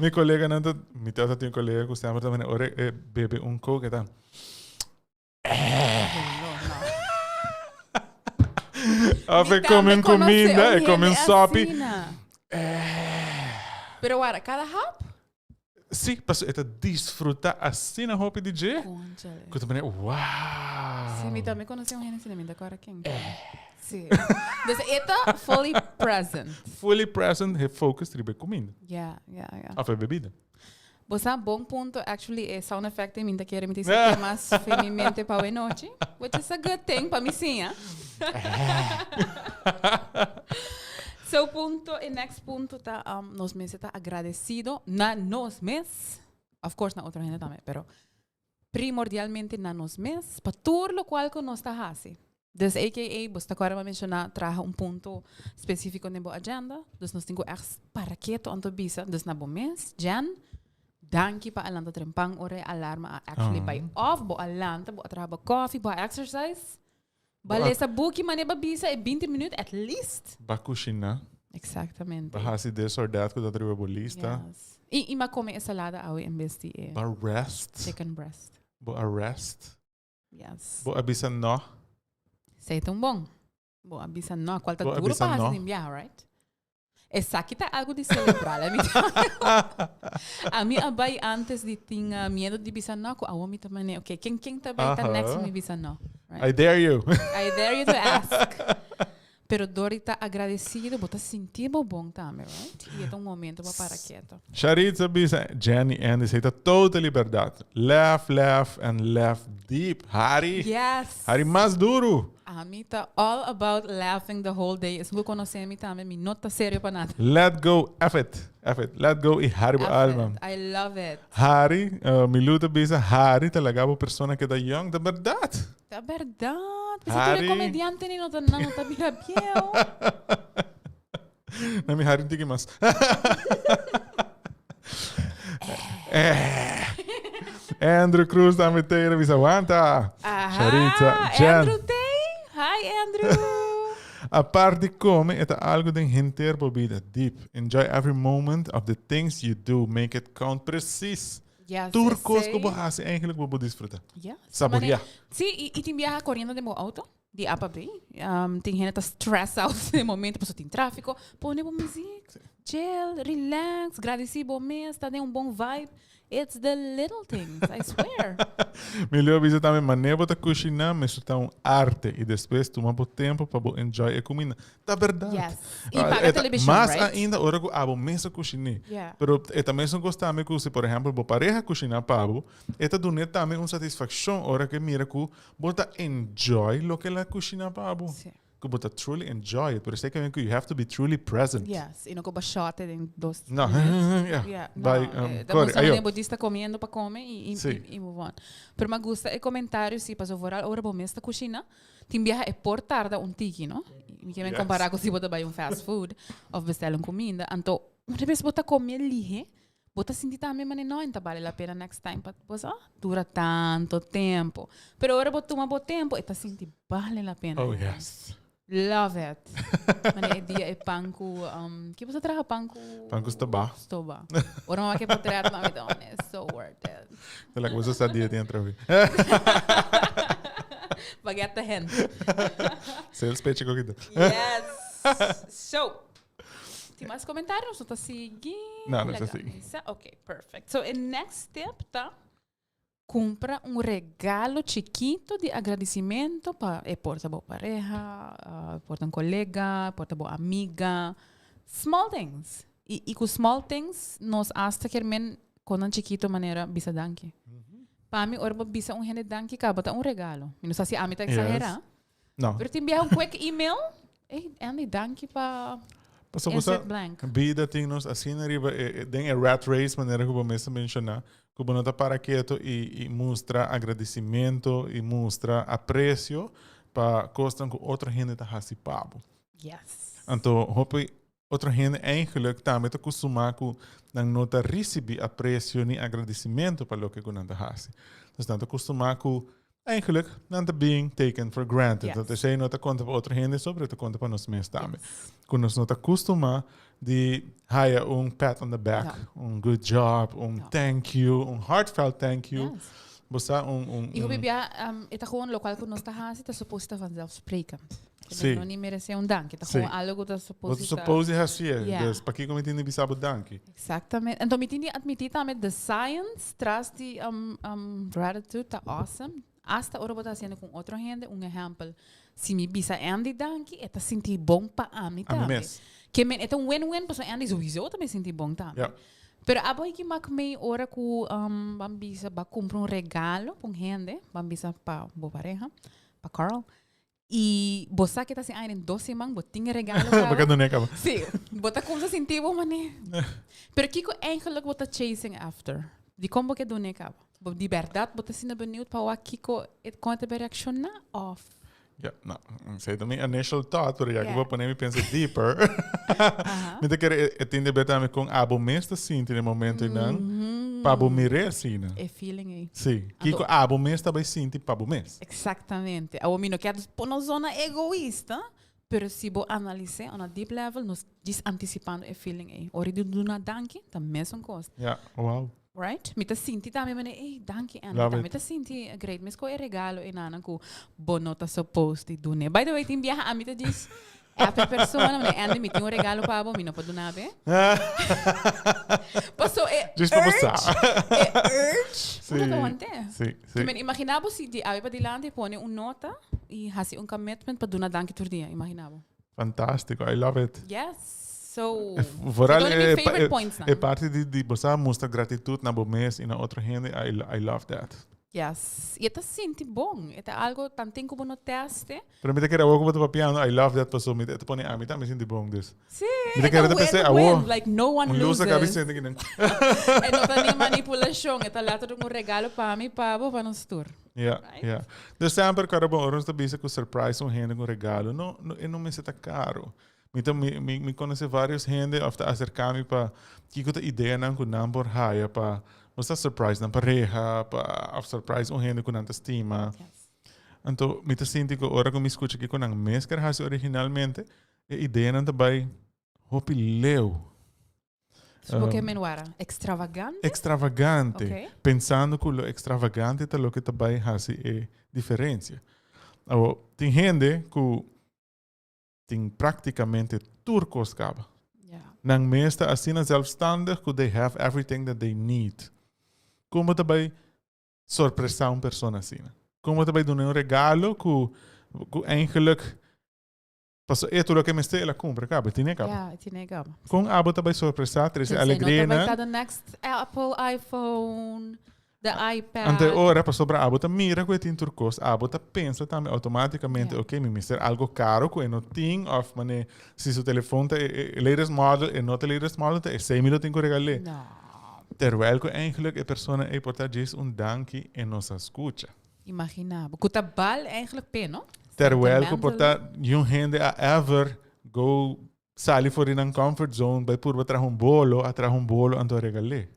Mi colega nan ta, mi tata tin un colega cu semper ta mene ora e bebe un coke e ta. No, no. Of Mi e come tambe un conoce cuminda, un e come un hende sopi. asina. Pero wara, cada hap? Sí, paso e ta disfruta asina hopi di dje. Conchale. Ku ta manera, wow. Sí, mi tambe conocí un hende asina, mi ta acorda ken. Sí. Dus e ta fully present. Fully present, he focus riba e cuminda. Ja, ja, ja. Of e bebida. Bo sa, bon punto, actually, e sound effect ei mi ta kere mi ta esaki mas fe mi mente pa awe nochi, which is a good thing pa mi siña. So punto, e next punto ta um, nos mester ta agradecido na nos mes, of course na otro hende tambe, pero primordialmente na nos mes pa tur locual cu nos ta haci. Dus aka, bo sta kora menciona traha un punto specifico den bo agenda, dus nos tin cu echt para keto anto bisa, dus na bo mes, Jen, danki pa a lanta trempan ora e alarma a actually bai off, bo a lanta, bo a traha bo coffee, bo a exercise, Ba lesa buki mane ba bisa e 20 minuut at least. Ba kushiná. Exactamente. Ba hasi this or that ku ta riba bo lista. Yes. I, i ma kome e salada awe en bes di e Ba rest. chicken breast. Bo a rest. Yes. Bo a bisa no. Esei ta un bon. Bo a bisa no. Kual ta Bo a duro bisa pa hasi no. den biaha, right? Esaki ta algo di celebra, let me tell you. A mi a bai antes di tin uh, miedo di bisa no, ku awo mi ta mane, okay, ken ken ta bai ta next mi bisa no. Right? I dare you. I dare you to ask. Pero dor di ta agradecido, bo ta sinti bo bon tambe, right? Y e ta un momento pa para quieto. Charitza bisa Jenny Andy sei ta totally berdad. Laugh, laugh and laugh deep. Hari. Yes. Hari mas duro. Ami ta all about laughing the whole day. Esun ku konosé mi tambe, mi no ta serio pa nada. Let go, F it, F it. Let go i hari bo F alma. it. I love it. Hari, uh, mi lu ta bisa, hari ta laga bo persona keda young. Ta berdad. Ta berdad. P'esei tur e Hari. komediante ni no ta, nan no ta bira bieu. Na mi hari un tiki mas. Eh. Andrew Cruz tambe te bisa wanta. Aha, Charitza, Jen. Andrew te. Hi Andrew. Apart di come, e ta algo den henter bo bida. Deep. Enjoy every moment of the things you do. Make it count. Precies. Yes, Tur cos cu bo esey. haci eigenlijk bo bo disfruta. Yes. Saborea. Mane, sí, y, y tin biaha corriendo den bo auto. Di A pa B. Um, tin hende ta stress out den momento pasobra tin tráfico. Pone bo muziek, chill, relax, gradeci bo mes, ta den un bon vibe. It's the little things, I swear. Mi leo bisa tambe mane bo ta kushiná mester ta un arte i despues tuma bo tempo pa bo enjoy e kuminda. Ta berdad. Yes. I Ah, paga e ta- televishon, Mas right? ainda ora ku abo mes a kushiné. Yeah. Pero e ta mesun kos tambe ku si por ehempel bo pareha kushiná pa bo, e ta dun'é tambe un satisfakshon ora ku e mira ku Bo ta enjoy loke el a cushina pa bo. Sí. Cu bo ta truly enjoy it. Pero esey ke cu you have to be truly present. Yes, y no cu bo shot den dos No, minutes. yeah. Yeah, no, By, um, eh, da corre, muestra ayo. wanneer bo djis ta comiendo pa come y, y, Sí. y, y move on. Pero me gusta e comentario, sí, paso vooral ora bo mes ta cushina, tin biaha e por tarda un tiki, no? Mi ke men Yes. compara cu si bo ta bay un fast food of bestel un cuminda. Anto, una vez bo ta come lihe, Bo ta sinti tambe mane no en ta bale la pena next time pa bo sa dura tanto tempo. Pero ora bo tuma bo tempo e ta sinti bale la pena. Oh yes. Love it. Mane e dia e pan ku um, ki bo sa traha pan ku Pan ku stoba. Stoba. Ora mama ke potret mami ta mane so worth it. Ta like bo sa sa dia tin atrobe. Baguette hen. Sales pitch ko kita. Yes. So, Tin mas comentario? Nos no ta sigui? No, nos ta sigui. Ok, perfect. So, e next step ta cumpra un regalo chiquito di agradecimento pa e por ta bo pareha, uh, por ta un colega, por ta bo amiga. Small things. Y, y cu small things nos hasta kier men con nan chiquito manera bisa danki. Pa mi, ora bo bisa un hende danki caba ta un regalo. Mi no sa si ami ta exagera. No. Pero tin biaha un quick email. Hey, Andy, danki pa... Pasobra bo sa, Insert blank. bida tin nos asina riba e, e, den e rat race, manera ku bo mes a menshoná, ku bo no ta para keto i, i mustra agradecimento i mustra aprecio pa kosnan ku otro hende ta hasi pa bo. Yes. Anto hopi otro hende eigenlijk tambe ta kustumá ku nan no ta risibí aprecio ni agradecimento pa loke ku nan ta hasi. Dus nan ta kustumá ku Eigenlijk, nan ta being taken for granted. Yes. Dat esei no ta konta pa otro hende so, pero ta konta pa nos mes tambe. Yes. Ku nos no ta kustumá di haya un pat on the back, No. un good job, un No. thank you, un heartfelt thank you. Yes. Bo sa un, un, I hopi un bia, um, e ta gewoon lokual ku nos ta hasi ta supposed ta vanzelfsprekend. Sí. Sí. No ni merece un danki. Ta Sí. gewoon algo ku ta Bo supposed ta ta. supposed hasié. Ja. Dus pakiko mi tin di bisa bo danki? Exactamente. Anto mi tin di admití tambe the science tras di um, um, gratitude ta awesome. Hasta ora bo ta haciendo con otro hende, un ehempel. Si mi bisa Andy danki, e ta sinti bon pa ami Ami tambe. mes. Ke men, e ta un win-win, pasobra Andy sowieso tambe sinti bon tambe. Ja. Pero abo hiki mak mee ora ku um, ban bisa ba kumpra un regalo pa un hende, ban bisa pa bo pareha, pa Carl. I bo sa ke ta hasi aña den dos siman, bo tin e regalo Bo kaba. ke dun'é kaba. Sí, bo ta kumsa sinti bo manera. Pero kiko eigenlijk bo ta chasing after? Dikon bo ke dun'é kaba? Bo di bèrdat bo ta asina beniut pa wak kiko e kon e ta bai reakshoná òf? Ja, no, esei ta mi initial thought, pero ya ku Yeah. bo pone mi pensa deeper. Aha. Mi ta kere e, e tin di ber tambe kon abo mes ta sinti den e momento einan, pa bo mir'é asina. E feeling ei. Sí, kiko Anto- abo mes ta bai sinti pa bo mes. Exactamente. Awor mi no kier pone nos zona egoïsta, pero si bo analis'é on a deep level, nos djis anticipando e feeling ei. Ora di duna danki, ta mesun kos. Ja, wow. Right? Mi ta sinti tambe manera, ey, danki Andy. Love Tambe it. ta sinti great. Mesco e regalo enanan ku bo no ta supposed di dun'é. By the way, tin biaha ami ta djis app e persona, manera, Andy, mi tin un regalo pa bo, mi no por duna be. Paso e Djis pa bo sa. urge, e urge, Sí, bo no ta want'é. sí, sí. Ke men imagina bo si di awe padilanti pone un nota i hasi un commitment pa duna danki tur dia, imagina bo. Fantástico, I love it. Yes, so E vooral Done mi e, favorite e, points nan. e parti di, di bo sa mustra gratitud na bo mes i na otro hende, I, I love that. Yes, i e ta sinti bon, e ta algo tanten ku bo no teste. Pero mi ta kere awor ku bo ta papiando, I love that paso mi ta pone ami tambe sinti bon dus. Sí, Mi ta e ta kere ta pensé win-win, awor. like no one Un luz a kabi loses. sinti kinan. E no ta ni manipulashon, e ta letterlijk un regalo pa mi, pa bo, pa nos tur. Ja, Right? ja. Dus semper kòrda bon, ora nos ta bisa ku surprise un hende ku un regalo, no, no, e no mester ta karo. Mi ta, mi, mi, mi konosé varios hende òf ta aserká mi pa kiko ta ideanan ku nan por haya pa bo sa surprise nan pareha, pa òf surprise un hende ku nan ta stima. Yes. Anto mi ta sinti ku ora ku mi skucha kiko nan mes ker hasi originalmente, e ideanan ta bai hopi leu. Supo ke men wara? Extravagante? Extravagante. Okay. Pensando ku lo extravagante ta loke ta bai hasi e diferensia. Awor, tin hende ku tin práktikamente tur kos kaba. Yeah. Nan mes ta asina zelfstandig ku they have everything that they need. Kon bo ta bai sorpresá un persona asina? Kon bo ta bai duna un regalo ku ku eigenlijk paso e tur loke mester el a kumpra kaba, e tine kaba. Ja, e tine kaba. Kon abo ta bai sorpresá, trese Trese no alegria ta bai nan? ta the next Apple iPhone, the iPad. Anto e ora pasobra abo ta mira ku e tin tur kos, abo ta pensa tambe outomátikamente, Ja. ok, mi mester algo karo ku e no tin òf manera si su telefon ta e e latest model, e no ta e latest model, ta esei mi lo tin ku regal'é. No. Terwijl ku eigenlijk e persona ei por ta djis un danki e no sa skucha. Imagina bo. Ku ta bal eigenlijk p'e, no? Terwijl ku por Sentimental. ta niun hende a ever go sali for di nan comfort zone bai purba traha un bolo, a traha un bolo anto a regal'é.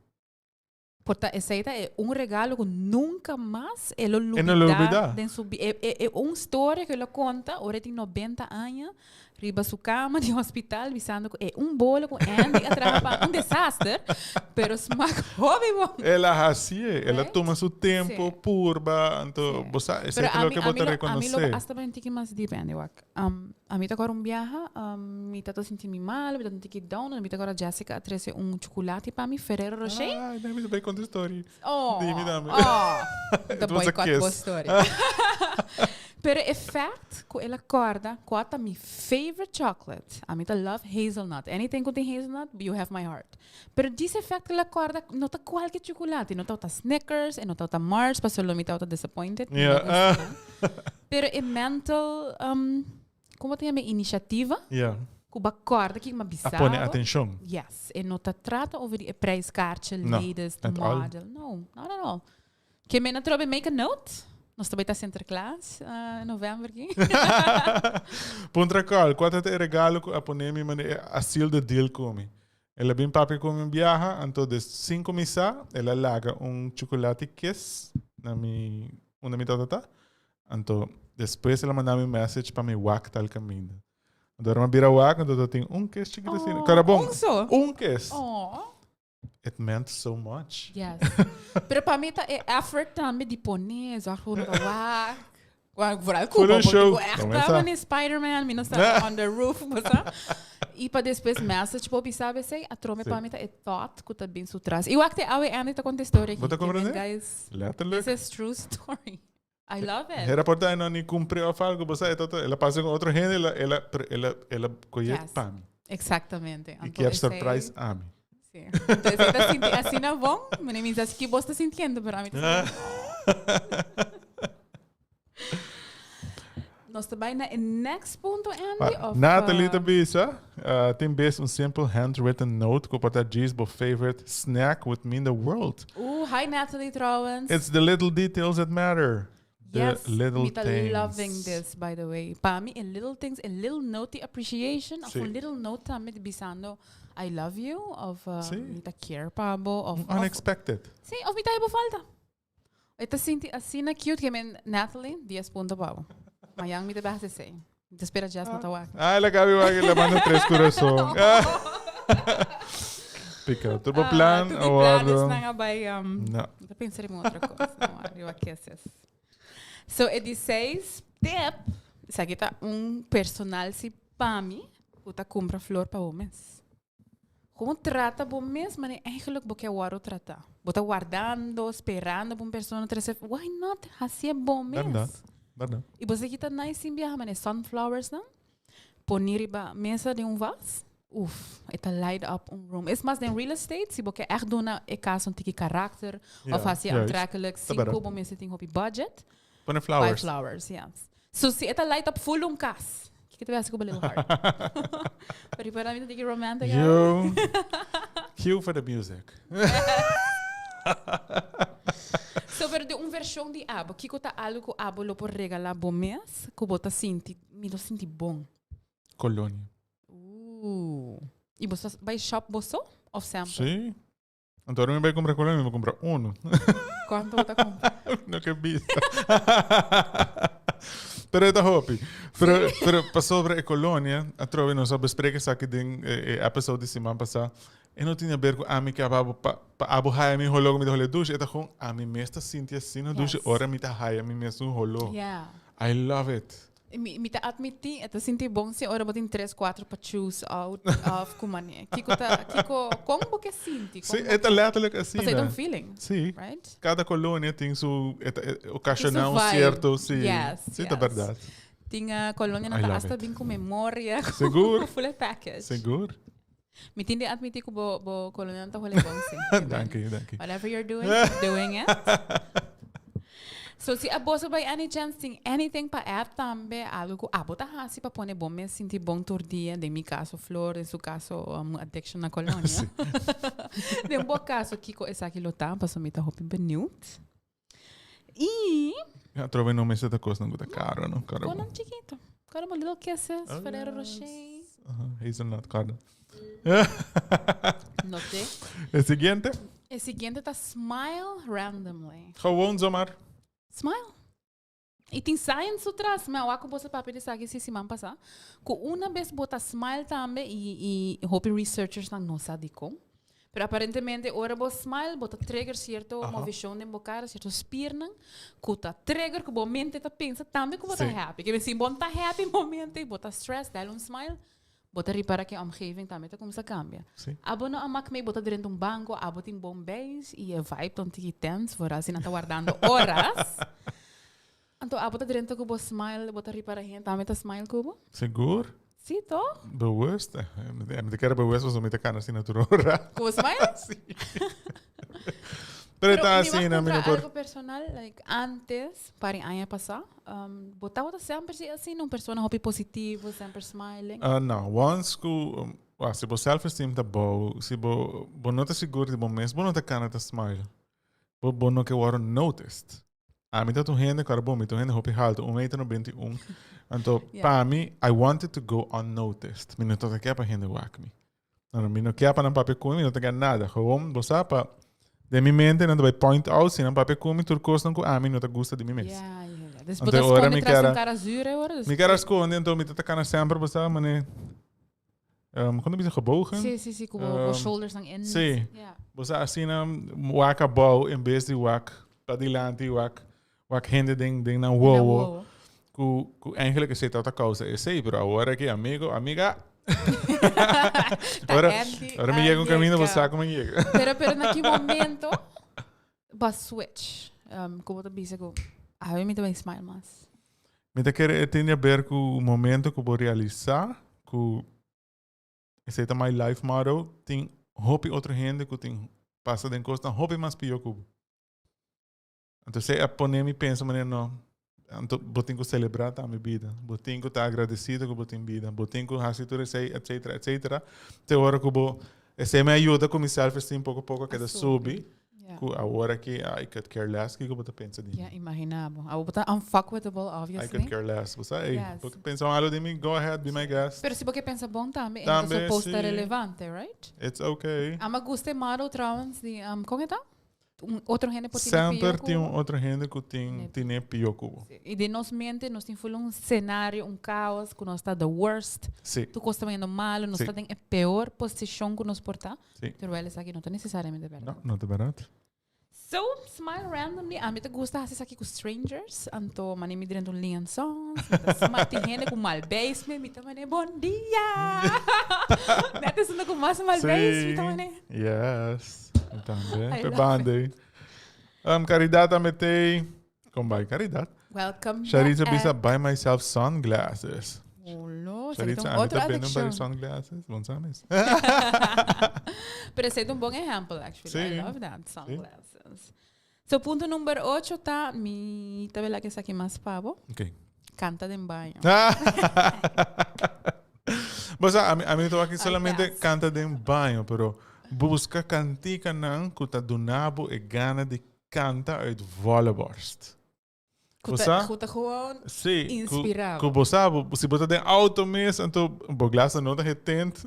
Por ta esei ta e un regalo ku nunka mas e lo E no lo lubidá lubidá. den su bi- e e e un storia ku e lo konta ora e tin nobenta aña riba su kama di hospital bisando ku e un bolo ku Andy a traha pa un desaster pero smak hopi bon. El a hasié, el a Right? tuma su tempo, Sí. purba, anto Sí. bo sa esei Pero ta ami loke bo ami ta lo ami lo rekonosé. hasta bai un tiki mas deep Andy wak. Ami ta kòrda un biaha, mi ta ta sinti mi mal, mi ta un tiki down, mi ta kòrda Jessica a trese un chukulati pa mi, Ferrero Rocher. Ay, mi ta bai konta e story. Oh, Dimi dame. oh, mi ta It was a boycott bo kiss. story. Pero e fact ku el a kòrda kua ta mi favorite chocolate, ami ta love hazelnut, anything ku tin hazelnut, you have my heart. Pero djis e fact ku el a kòrda no ta kualke chukulati, no tabata Snickers, e no tabata Mars, pasobra lo mi tabata disappointed. Mi no gusta. Pero e mental, um, como te llama? Iniciativa. Yeah. Ku bo a kòrda kiko mi a bisa A pone bo. atenshon. Yes, e no ta trata over di e prijskaartje, No, latest at all. model. No, not at all. Ke men atrobe make a note. Nos ta bai ta Sinterklaas uh, november ki. Puntra kòl, kua ta e regalo ku a pone mi mane a seal the deal ku mi? El a bin papia ku mi un biaha, anto des sin kuminsá, el a laga un chukulati kiss na mi unda mi tabata ta. Anto despues el a manda mi un message pa mi wak tal kaminda. Anto ora mi a bira wak, anto tatin un kiss chikito asina. Oh, Kara bon, un so? un kiss. Oh. It meant so much. Yes. Pero pa mi ta e effort tambe di pone, zorg voor dat wak. Vooral Full Cuba, een show. porque echt Comenzá. taba Spider-Man, mi no sta on the roof, basta. Y pa despues message po bisa besei, atrome pa mi ta e thought ku ta bin su tras. Y wak te awe Andy ta conta historia Bo ta aquí. comprende? Guys, Letterlijk. this is true story. I love it. Hera por ta no ni cumpre of algo, bo sa, e tota, el a pasa con otro hende, el a, el a, pero el a, el a coye Yes. pa mi. Exactamente. Y Anto kier esei- surprise a mi. Sí. Entonces, ta sinti asina bon, mi no sa ki bo ta sintiendo, pero ami ta sintiendo. Nos ta bai na e next punto, Andy? Pa, Of, Natalie ta bisa, tin bes un simple handwritten note ku por ta djis bo favorite snack would mean the world. Ooh, hi Natalie trouwens. It's the little details that matter. The Yes, little mi ta things. loving this, by the way. Pa mi, e little things, e little note di appreciation, of Sí. un little note tambe di bisando I love you, of Sí. mi ta care pa bo, of, Un of Unexpected. Sí, of mi ta bo falta. E ta sinti asina cute ke men Natalie, 10 punto pa bo. Mayan mi ta basta sei. Mi ta spera Jess no ta wak. Ah, la Gabi wak la manda tres corazón. Pica. Tur bo plan Ah, a tur mi planes wordo. nan a bai No. Mi ta pensa riba un otro cos. No, riba kisses. So e di seis tip, esaki ta un personal si pa mi, ku ta kumpra flor pa bo mes. Gewoon trata bo mes manera eigenlijk bo ke wòrdu tratá. Bo ta wardando, sperando pa un persona trese, why not hasié bo mes? Bèrdat, bèrdat. I bo sa ki ta nice sin biaha manera sunflowers nan, poni riba mesa den un vas, uf, e ta light up un room. Es mas den real estate, si bo ke ègt duna e kas un tiki karakter òf Ja, hasié juist. aantrekkelijk Ta sin bèrdat. ku bo mester tin hopi budget, Pone Buy flowers. flowers, yes. So si e ta light up full un cas. Kiko ta hasi ku bo little heart? Pero para mi ta tiki romantic. eh? Yo. Cue for the music. So pero di un version di abo, kiko ta algo ku abo lo por regala bo mes ku bo ta sinti, mi lo sinti bon? Colonia. Ooh. I bo sa bai shop bo so of sample? Sí. Anto ora mi bai kumpra colonia, mi bai kumpra uno. Kuantu bo ta kumpra? No ke bisa. Pero e ta hopi. Pero, pero pasobra e colonia, atrobe nos a besprek esaki den e, e episode di siman pasá. E no tin haber ku ami ke abo pa, pa abo haya mi holó ku mi ta hole dushi. E ta gewoon ami mes ta sinti asina dushi ora mi ta haya mi mes un holó. I love it. Mi, mi ta admití, e ta sinti bon si ora bo tin tres, cuatro pa choose out of ku mane. Kiko ta, kiko, kon bo ke sinti? Sí, e ta letterlijk asina. Pasobra e ta un feeling. Sí. Right? Kada kolonia tin su, e ta okashoná Tin su un vibe. sierto, sí. Yes, Sí, ta yes. bèrdat. Tin kolonia I nan ta love hasta it. bin ku memoria. ku Sigur. Full package. Sigur. Mi tin di admití ku bo, bo kolonia nan ta hole bon, sí. Danki, danki. Whatever you're doing, keep doing it. So si aboso by any chance tin anything pa add tambe, algo ku abo ta hasi pa pone bo mes sinti bon tur dia, den mi kaso flor, den su kaso um, addiction na kolonia. Sí. Den bo kaso kiko esaki lo ta, paso mi ta hopi benieuwd. I Ja, trobe no mester ta kosnan ku ta karo, no? Karo. konan chikito. Karo mo little kisses, Oh, Ferrero yes. Rocher. Aha, hazelnut, karo. No te. E siguiente. E siguiente ta smile randomly. Gewoon zomaar. Smile. I tin science su tras, ma wak ku boso papia di esaki si siman pasá, ku una bes bo ta smile tambe i i hopi researchers nan no sa dikon, pero aparentemente ora bo smile bo ta trigger sierto movishon den bo kara, sierto spiernan ku ta trigger ku bo mente ta pensa tambe ku bo ta happy. Ke si bo no ta happy momente bo ta stress, dal un smile, Bo ta ripara ku e omgeving tambe ta kuminsá kambia. Sí. Abo no a mak mee, bo ta drenta un banko, abo tin bon beis i e vibe ta un tiki tens, vooral si nan ta wardando oras. Anto abo ta drenta ku bo smile, bo ta ripara hende tambe ta smile ku bo. Sigur. Sí, toch? Bewust. Mi ta kere bewust pasobra mi ta kana asina tur ora. Ku bo smile? Sí. Pero ta asina, mi no por. Algo personal, like antes, par di aña pasa, bo tabata semper si asina, un persona hopi positivo, semper smiling? No, once cu, si bo self-esteem ta bou, si bo no ta sigur di bo mes, bo no ta cana ta smile. Bo no ke worde noticed. Ami ta un hende, cu bon, mi ta un hende hopi halto, 1 meter 91. Anto, pa mi, I wanted to go unnoticed. Mi no ta kier pa hende wak mi. No, mi no kier pa nan papia cu mi, mi no ta kier nada. Gewoon, bo sa, pa den mi mente nan ta bay point out, si nan papia cu mi, tur cosnan cu ami no ta gusta di mi mes. Ja. Dus bo ta Anto, ora sconde mi tras un cara zuur, hoor. Dus Mi kier a sconde, anto mi ta cana semper, bo sa, mane, con bisa gebogen? Si, cu bo shoulders dan in. Si. Bo sa, asina, wak abou en bes di wak padilanti, wak hende den nan wowo. Wowo. Cu eigenlijk esey ta causa esey, pero awor aki, amigo, amiga, Ta Andy ora mi yega un a camino, bo yega. sa con mi yega. Pero na ki momento bo a switch? Como ta bisa cu awe mi ta bay smile mas? Mi ta kere e tin di haber cu un momento cu bo realisa cu esey ta my life motto, tin hopi otro hende cu tin pasa den cosnan hopi mas pio cu bo. Anto esey a pone mi pensa manera no, anto bo tin cu celebra tambe bida. Bo tin cu ta agradecido cu bo tin bida. Bo tin cu haci tur esey, etcetera, etcetera. Te ora cu bo, esey me ayuda cu mi self-esteem poco poco a keda subi. Subi. Cu awor aki, I could care less kico bo ta pensa di mi. Ja, imagina bo. Abo bo ta unfuckwithable, I obviously. could care less. Bo sa, hey, bo pensa algo di mi, go ahead, be my guest. Pero si bo ke pensa bon tambe, e Tambe, no ta supposed ta si. relevante, right? It's okay. Ami a gusta e motto trouwens di, con e ta? Un otro hende por tin Semper pio tin cu un otro hende cu tin tine pio cu bo. Si. Y den nos mente nos tin full un scenario, un caos, cu nos ta the worst. Tur cos ta bayendo malo, nos ta den e peor posicion cu nos por ta. Terwijl esaki no ta necesariamente berdad. No, no ta berdad. So, smile randomly. Ami ta gusta haci esaki cu strangers. Anto, mane mi drenta un lian songs. Mi ta smile. Tin hende cu mal beis me. Mi ta mane, bon dia! Net esun cu mas mal beis. Mi ta mane. Yes. Tambe. I Pe love bande. Caridad tambe tey. Con bai, Caridad? Welcome Sharitza back. bisa buy myself sunglasses. Olo, Sharitza, esaki ta un ami otro ta bende un par di adiccion. sunglasses. Bon sabes. Pero esey ta un bon ehempel, actually. I love that, sunglasses. So, punto number 8 ta, mi ta bela cu esaki mas pa bo. Canta den baño. Bo sa, ami no ta wak I solamente pass. canta den baño, pero busca canticanan cu ta duna bo e gana di canta uit volle borst. Cu Bo ta, sa? cu ta gewoon Si, inspira cu bo. bo sa, si bo ta den auto mes, anto bo glas no ta getint.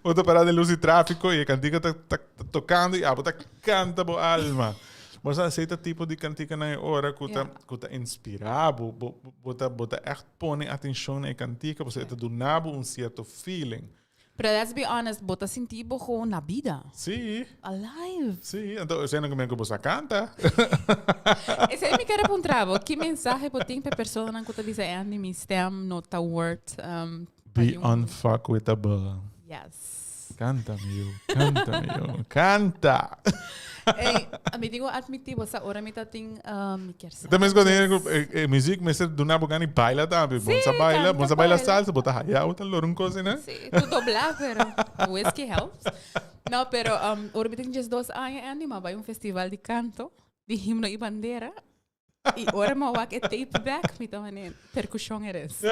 Bo ta para den luz di tráfico y e cantica ta tocando y abo ta canta bo alma. Bo sa, esey ta tipo di canticanan e ora cu ta, cu ta inspira bo. Bo ta echt pone atencion na e cantica, pasobra e ta duna bo un cierto feeling. Pero let's be honest, bo ta sinti bo gewoon na bida. Alive. Si, anto esey no ke men cu bo sa canta. Esey mi kier a puntra bo, ki mensahe bo tin pa personanan cu ta bisa Andy, mi stem no ta worth pa Be un unfuckwithable. Yes. Canta, mi yu. Canta, mi yu. Canta! Ey, mi tin cu admiti, bo sa ora mi ta tin, mi kier sa. Tambe es cuando muziek mester duna bo gana di baila tambe. Si, Bon sa baila, canta bon sa baila baila. salsa, bo ta haya, bo ta lora un cosa, né? Si, tu dobla, pero whiskey helps. No, pero ora mi tin 12 aña, Andy, m'a bay un festival di canto, di himno y bandera. Y ora m'a wak e tape back, mi ta mane percusion eres.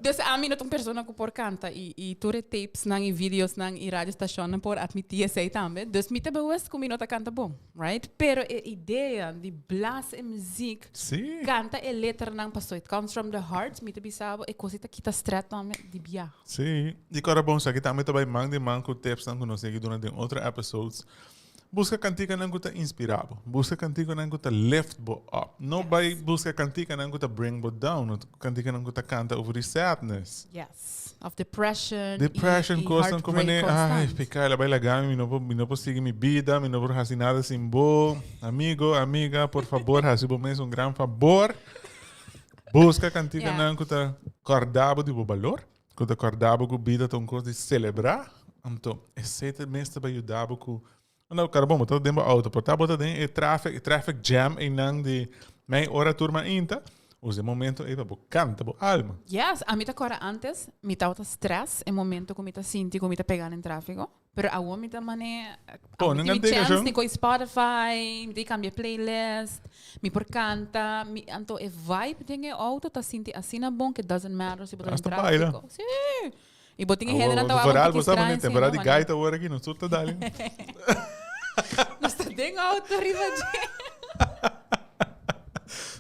Dus ami no ta un persona cu por canta y tur e tapes nan y videos nan y radio station nan por admiti esey tambe. Dus mi ta bewust cu mi no ta canta bon, right? Pero e idea di blaas e muziek, canta e letranan paso it comes from the heart, mi ta bisa bo e cos ta kita stress tambe di bia. Si. Y cora bon, esaki tambe ta bay man di man cu tips nan cu nos yegi duna den otro episodes. Busca canticanan cu ta inspira bo. Busca canticanan cu ta lift bo up. No bay busca canticanan cu ta bring bo down. No canticanan cu ta canta over di sadness. Yes. Of depression. Depression, y cosnan como heartbreak ne, ay, constant. pica, el a bay laga mi, mi no por sigui mi bida, mi no por haci nada sin bo. Amigo, amiga, por favor, haci bo mes un gran favor. Busca canticanan cu ta corda bo di bo balor, cu ta corda bo cu bida ta un cos di celebra. Anto, esey ta mes ta bay yuda bo cu no, cara bon, bo ta den bo auto, por ta bo ta den e traffic jam einan di mei ora tur mainta, usa e momento ei pa bo canta bo alma. Yes, ami ta cora antes, mi tawata stress e momento cu mi ta sinti cu mi ta pega den trafico. Pero awor mi ta mane, Pone mi un tin mi cantica, chance shon. di koe Spotify, mi ta cambia playlist, mi por canta, mi, anto e vibe den e auto ta sinti asina bon que doesn't matter si bo ta den Hasta baila. tráfico. Sí. Y bo tin e Awor, hendenan ta wak un vooral tiki bo sa straño, mane sí, temporada no, di mane. gaita awor aki, nos tur ta dali. Nos ta den auto riba dje.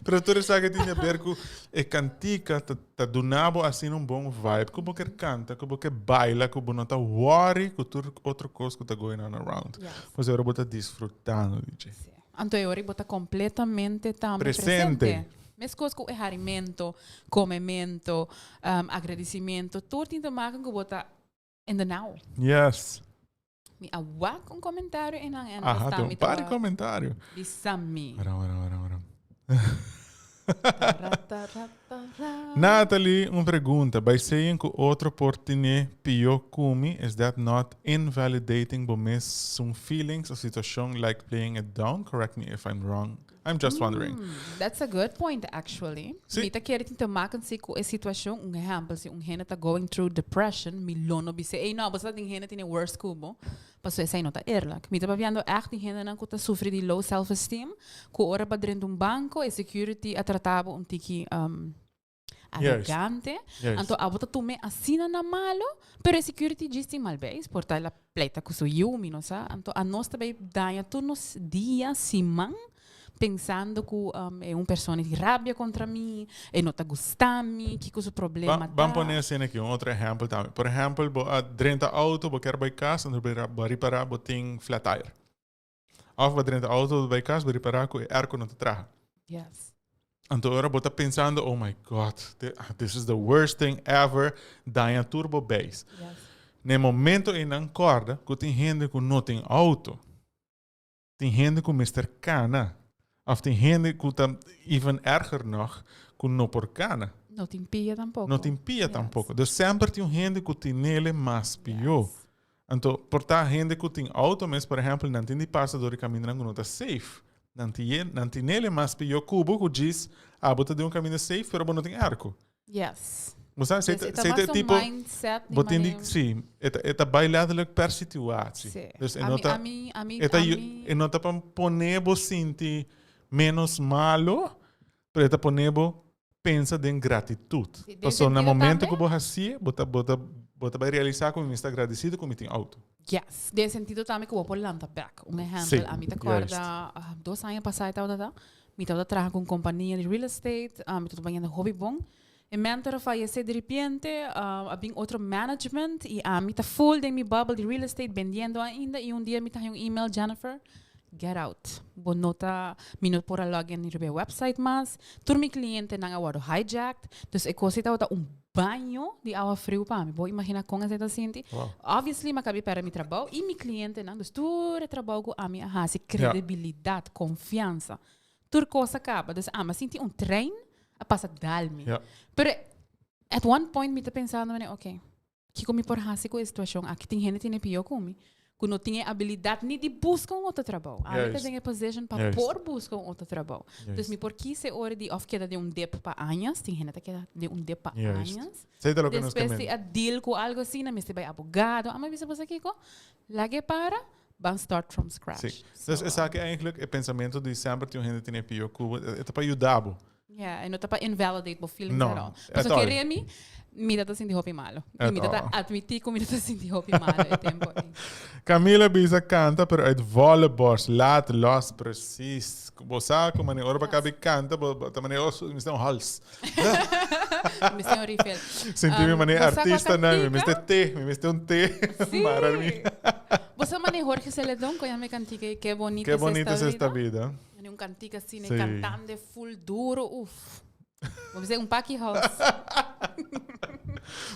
Pero tur esaki tin di haber ku e kantika ta ta duna bo asina un bon vibe ku bo ker kanta, ku bo ke baila, ku bo no ta worry ku tur otro kos ku ta going on around. Yes. Pasobra bo ta disfrutando di dje. Sí. Anto e ora bo ta completamente tambe Presente. presente. Meskos ku e harimento, komemento, agradecimento, tur tin te maken ku bo ta in the now. Yes. Mi a wak un comentario en nan en Aha, sta te mi un par di ta comentario. bisa mi. Wara, wara, wara, wara. Tara, tara, tara. Natalie, un pregunta. By saying ku otro por tine pio ku mi, is that not invalidating bo mes un feelings of situacion like playing it down? Correct me if I'm wrong. I'm just wondering. That's a good point actually. Sí. Mi ta kere tin te maken si ku e situashon, un ehèmpel, si un hende ta going through depression, mi lo no bis'é, ey no, bo sa tin hende tene worse ku bo, pasobra esei no ta eerlijk. Mi ta papiando ègt di hendenan ku ta sufri di low self esteem, ku ora bo a drenta un banko e security a trata bo un tiki arrogante. Anto abo ta tum'é asina na malo, pero e security djis tin mal beis, por ta el a pleita ku su yu, mi no sa. Anto anos ta bay daña tur nos dia, siman, pensando ku e un persona tin rabia kontra mi, e no ta gusta mi, kiko su problema ta. Ban pone asina aki un otro ehèmpel tambe. Por ehèmpel, bo a drenta outo, bo kier bai kas, anto bo a ripará bo tin flat tire. Of bo drenta auto bay cas bo ripara cu e airco no ta traha. Yes. Anto ora bo ta pensando, oh my God, this is the worst thing ever, daña tur bo beis. Yes. Na e momento einan corda cu tin hende cu no tin auto. Tin hende cu mester cana. Of tin hende cu ta even erger nog, cu no por cana. No tin pia tampoco. No tin pia tampoco. Dus semper tin un hende cu tinele mas pio. Yes. Anto, por ta hende ku tin outo mes, por ehèmpel, nan tin di pasa dor di kamindanan ku no ta safe. Nan tin ye, nan tinele mas pió ku bo ku djis abo ta den un kaminda safe, pero bo no tin arko. Yes. Bo sa, Dus sei ta, e ta sei ta mas un tipo, mindset di bo tin di, manera. sí, e ta, e ta bai letterlijk per situatie. Sí. Dus e A no mi, ta, a mi, a mi, e ta a yu, mi. e no ta pa pone bo sinti menos malo, pero e ta pone bo pensa den gratitud. Sí, den Pasobra na sentido momento tambe. ku bo hasié, bo ta, bo ta, bo ta bai realisá ku mi mester agradesido ku mi tin outo. Yes, den sentido tambe ku bo por lanta bek. Un Sí, ehèmpel, ami ta juist. kòrda dos aña pasá e tabata ta, mi tabata traha ku un kompania di real estate, mi tabata bañando hopi bon. E mentor a fayesé diripiente, a bin otro management i ami ta full den mi bubble di real estate bendiendo ainda i un dia mi ta haña un email, Jennifer, get out. Bo no ta, mi no por a log in riba e website mas, tur mi clientenan a wòrdu hijacked, dus e kos ei tabata un baño di awa friu pa mi. Bo imagina kon esei ta sinti? Wow. Obviously mi a kabi pèrdè mi trabou i mi clientenan, dus tur e trabou ku ami a hasi, credibilidad, confiansa, tur kos a kaba. Dus ami a sinti un trein a pasa dal mi. Pero at one point mi ta pensando, ok, Kiko mi por hasi ku e situashon aki? Tin hende tene pió ku mi, ku no tin e abilidat ni di buska un otro trabou. Ami ta den e position pa por buska un otro trabou. Dus mi por kis e ora di òf keda den un dip pa añas, tin hende ta keda den un dip pa añas. Despues di a deal ku algu asina, mester bai abogado. Ami a bisa bo sa kiko? Laga e para, ban start from scratch. Sí. Dus esaki eigenlijk e pensamentu di semper tin un hende tene pió ku bo, e ta pa yuda bo. Yeah, e no ta pa invalidate bo feelings No, at all. at Paso all. kere mi, mi ta ta sinti hopi malo. I At mi ta ta all. admiti ku mi ta ta sinti hopi malo e tempo ei. Camila bisa canta pero uit volle borst. Laat los precies. Bo sa ku mane ora bo kabi canta bo bo ta mane oh mi sta un hals. Mi sta un refill. Sinti mi mane Bo sa kua artista nan mi kantika? mester te, mi mester un te. Sí. Mara mi. Bo sa mane Jorge Celedon ku yama e kantika ei Ke bonita Ke es bonita esta es esta vida. vida. Mane un cantica asina, Sí. cantando full duro, uf. Bo bisa un paki house.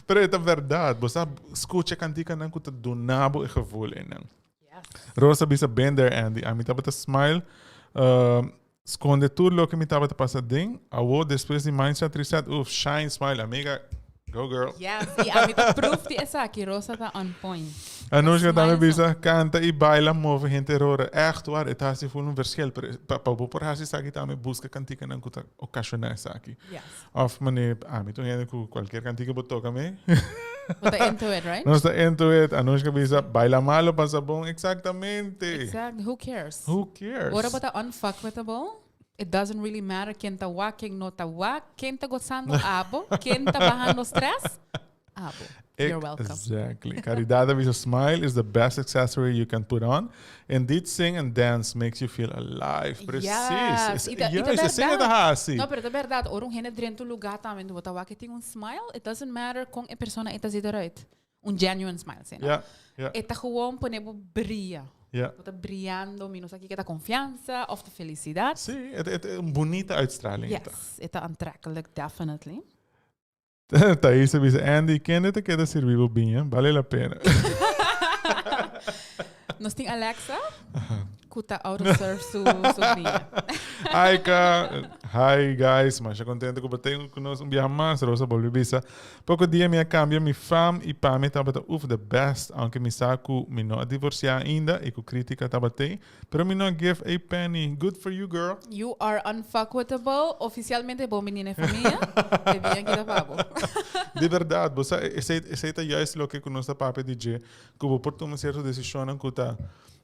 Pero e ta verdad, bo sa scucha canticanan cu ta duna bo e gevoel einan. Yes. Rosa bisa been there Andy, ami tabata smile, sconde tur loke mi tabata pasa den, awo despues di mindset reset, uf, shine, smile, amiga, Go girl. Yes, y ami ta proof di esaki, Rosa ta on point. Anushka tambe Smile bisa, canta y baila move hente rora. Echt waar, e ta haci full un verschil. Pero pa, pa bo por haci esaki tambe busca canticanan cu ta ocasiona esaki. Yes. Of mane, ami ta un hende cu cualkier cantica bo toca mi. Bo ta into it, right? Nos ta into it. Anushka bisa, baila malo pasa bon. Exactamente. Exactly. Who cares? Who cares? Ora bo ta unfuckwithable, it doesn't really matter ken ta wak, ken no ta wak, ken ta gozando, abo, ken ta bahando stress, abo. You're welcome. Exactly. Caridad a bisa, smile is the best accessory you can put on. Indeed, sing and dance makes you feel alive. Precies. Yes. I ta, i ta Juist, esei berdad. ta hasi. No, pero ta berdad. Ora un hende drenta un lugar tambe, bo ta wak e tin un smile, it doesn't matter con e persona e ta zit eruit. Un genuine smile, si no? Ja, ja. E ta gewoon pone bo bria. Ja. Bo ta briando, mi no sa kiko ta confiansa of ta felicidad. Sí, e ta un bunita uitstraling. Yes, e ta aantrekkelijk, definitely. Thais a bisa, Andy, kende ta keda sirbi bo biña? Bale la pena. Nos tin Alexa, ku ta auto-serve su biña. Aika, hi guys, masha contento ku bo tin ku nos un biaha mas. Rosa bolbe bisa, poko dia mi a cambia mi fam i pa mi tabata uf the best, aunke mi sa ku mi no a divorcia ainda i ku critica tabat'ei. Pero mi no a give a penny. Good for you girl. You are unfuckwithable. Oficialmente bo menina e famia. E bien kita pa bo. Di berdad, bo sa, esey, esey ta juist loke ku nos ta papia di dje, ku bo por tuma sierto desishonnan ku ta,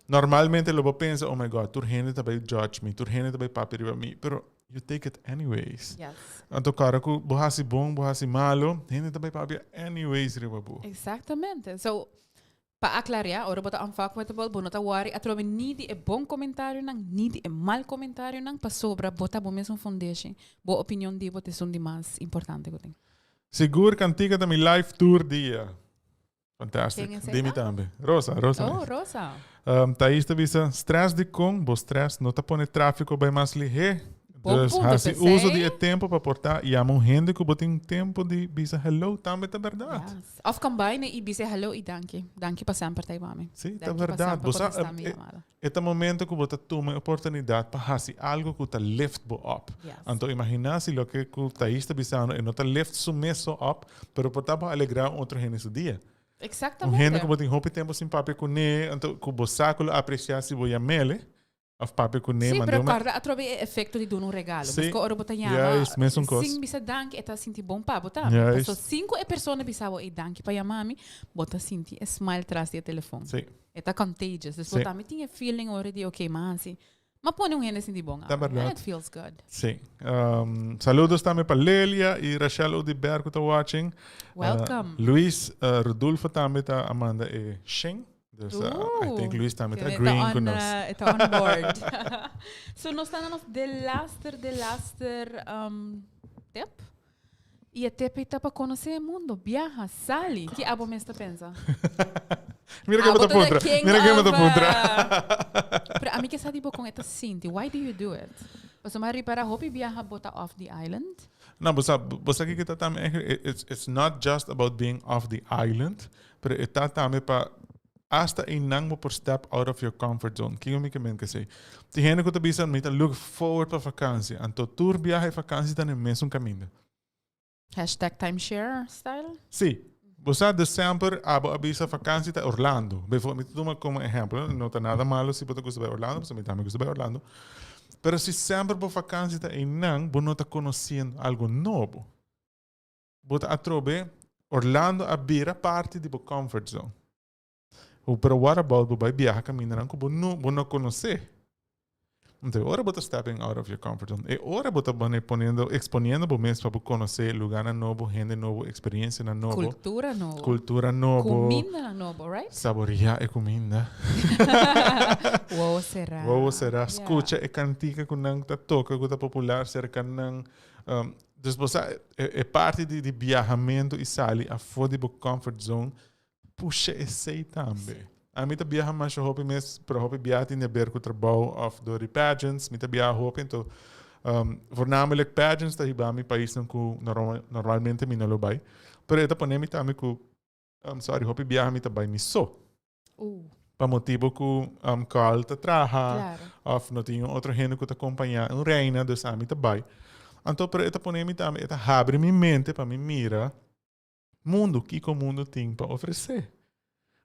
normalmente lo bo pensa, oh my God, tur hende ta bai judge mi, tur hende ta bai papia riba mi, pero you take it anyways. Yes. Anto kòrda ku bo hasi bon, bo hasi malo, hende ta bai papia anyways riba bo. Exactamente. So, Pa aclaria, ora bo ta unfuckwithable, bo no ta worry atrobe ni di e bon comentarionan ni di e mal comentarionan pasobra bo ta bo mesun fundeshi. Bo opinion di bo ta esun di mas importante cu tin. Sigur cantica ta mi life tur dia. Fantastic. Ken esei Di mi ta? tambe. Rosa, Rosa Oh, mes. Rosa. Thais ta bisa, stress dikon? Bo stress no ta pone trafico bay mas lihé. Bon Dus punto, hasi p'esei. uso di e tempo pa por ta yama un hende ku bo tin tempo di bisa hello tambe ta bèrdat. Yes. Of combine i bisa hello i danki. Danki pa semper ta iba mi. Sí, ta Danki pa bèrdat. semper Bo sa, kontestá mi e, yamada. e ta momento ku bo ta tuma e oportunidat pa hasi algo ku ta lift bo up. Yes. Anto imaginá si loke ku Thais ta bisando e no ta lift su mes so up, pero por ta bo alegrá un otro hende su dia. Un Exactamente. hende ku bo tin hopi tempo sin papia kuné, anto ku bo sa ku lo apresiá si bo yam'el, Of papia ku ne, Sí, mand'é pero un. kòrda atrobe e efekto di duna un regalo. Sí. Paske ora bo ta yama, Juist, mesun kos. sin bisa danki, e ta sinti bon pa bo tambe. Juist. Paso sin ku e persona bisa bo, ey danki pa yama mi, bo ta sinti e smile tras di e telefon. Sí. E ta contagious. Dus bo Sí. tambe tin e feeling ora di, oké, m'a hasi, m'a pone un hende sinti bon Ta awe. bèrdat. And it feels good. Sí. Saludos tambe pa Lelia i Rachel Oduber ku ta watching. Welcome. Luis Rodulfo tambe ta a manda e shen. Dus I think Luis tambe ta agreeing ku nos. E ta on board. So nos ta na nos delaster, delaster tip. I e tip ei ta pa konosé e mundo, biaha, sali. Ki abo mes ta pensa? Mira ke bo ta puntra. Mira ke bo ta puntra. Pero ami ke sa di bo kon e ta sinti. Why do you do it? Pasobra mi a ripara hopi biaha bo ta off the island. No, bo sa, bo sa kiko ta tambe eigenlijk, it's not just about being off the island, Pero e ta tambe pa hasta einan bo por step out of your comfort zone. Kiko mi ke men ku esei? Tin hende ku ta bisa mi ta look forward pa vakansi, anto tur biaha e vakansi ta na e mesun kaminda. Hashtag timeshare style? Sí. Bo sa december abo a bisa vakansi ta Orlando. Bijvoorbeeld, mi ta tuma komo ehempel, no ta nada malo si bo ta gusta bai Orlando, pasobra mi tambe gusta bai Orlando. Pero si semper bo vakansi ta einan, bo no ta konosiendo algo nobo. Bo ta atrobe, Orlando a bira parti di bo comfort zone. Pero what about bo bai biaha kamindanan ku bo no bo no konosé? Anto e ora bo ta stepping out of your comfort zone. E ora bo ta bane poniendo, exponiendo bo mes pa bo konosé lugarnan nobo, hende nobo, experiencianan nobo. Kultura nobo. Kultura nobo. Kumindanan nobo, right? Saboreá e kuminda. Wowo será. Wowo será. Skucha e kantika ku nan ta toka ku ta popular serka nan. Dus bo sa, e parti di di biahamentu i sali afó di bo comfort zone, pusha esei tambe. Ami ta biaha masha hopi mes, pero hopi biaha tin di haber ku trabou òf dor di pageants. Mi ta biaha hopi, anto voornamelijk pageants ta hiba mi paisnan ku normalmente mi no lo bai. Pero e ta pone mi tambe ku sorry, hopi biaha mi ta bai mi so. Pa motibo ku Carl ta traha of no tin un otro hende ku ta kompañá un reina, dus ami ta bai. Anto pero e ta pone mi tambe, e ta habri mi mente pa mi mira mundu, kiko mundu tin pa ofresé.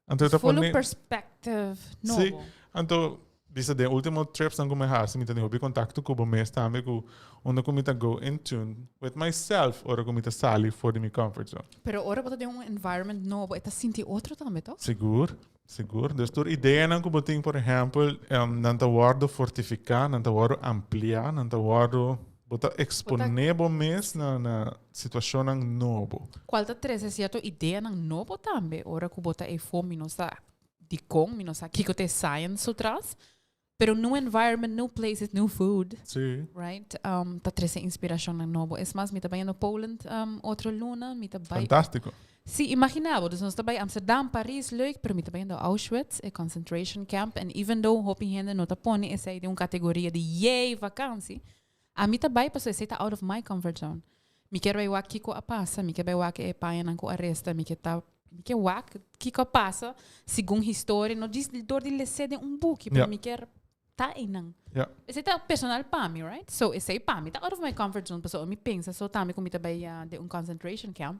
Anto e ta Full pone perspective Sí, nobo. anto. Bisa den ultimo trips nan ku mi hasi, mi ta den hopi kontakto ku bo mes tambe ku unda ku mi ta go in tune with myself ora ku mi ta sali for di mi comfort zone. Pero ora bo ta den un environment nobo e ta sinti otro tambe, toch? Sigur, sigur. Dus tur ideanan ku bo tin, por ehempel, nan ta wòrdu fortifiká, nan ta wòrdu ampliá, nan ta wòrdu, bo ta eksponé bo mes na na situashonnan nobo. Kual ta trese sierto ideanan nobo tambe ora ku bo ta efo mi no sa Dikon? Mi no sa kiko ta e science su tras, pero new environment, new places, new food. Sí. Right? Ta trese inspiracionnan nobo. Es mas, mi ta bayendo Poland otro luna, mi ta bay. Fantástico. Sí, imagina bo. Dus nos ta bay Amsterdam, Paris, leuk, pero mi ta bayendo Auschwitz, e concentration camp. And even though hopi hende no ta pone esei den un categoria di yay vakantie, ami ta bay pasobra esei ta out of my comfort zone. Mi kier bay wak kiko a pasa, mi kier bay wak e pañanan ku a resta, mi kier ta, mi kier wak kiko a pasa segun historia, no djis dor di les'é den un buki, pero mi kier ta einan. Esei ta personal pa mi, right? So esei pa mi ta out of my comfort zone, pasobra mi pensa so tambe ku mi ta bay den un concentration camp.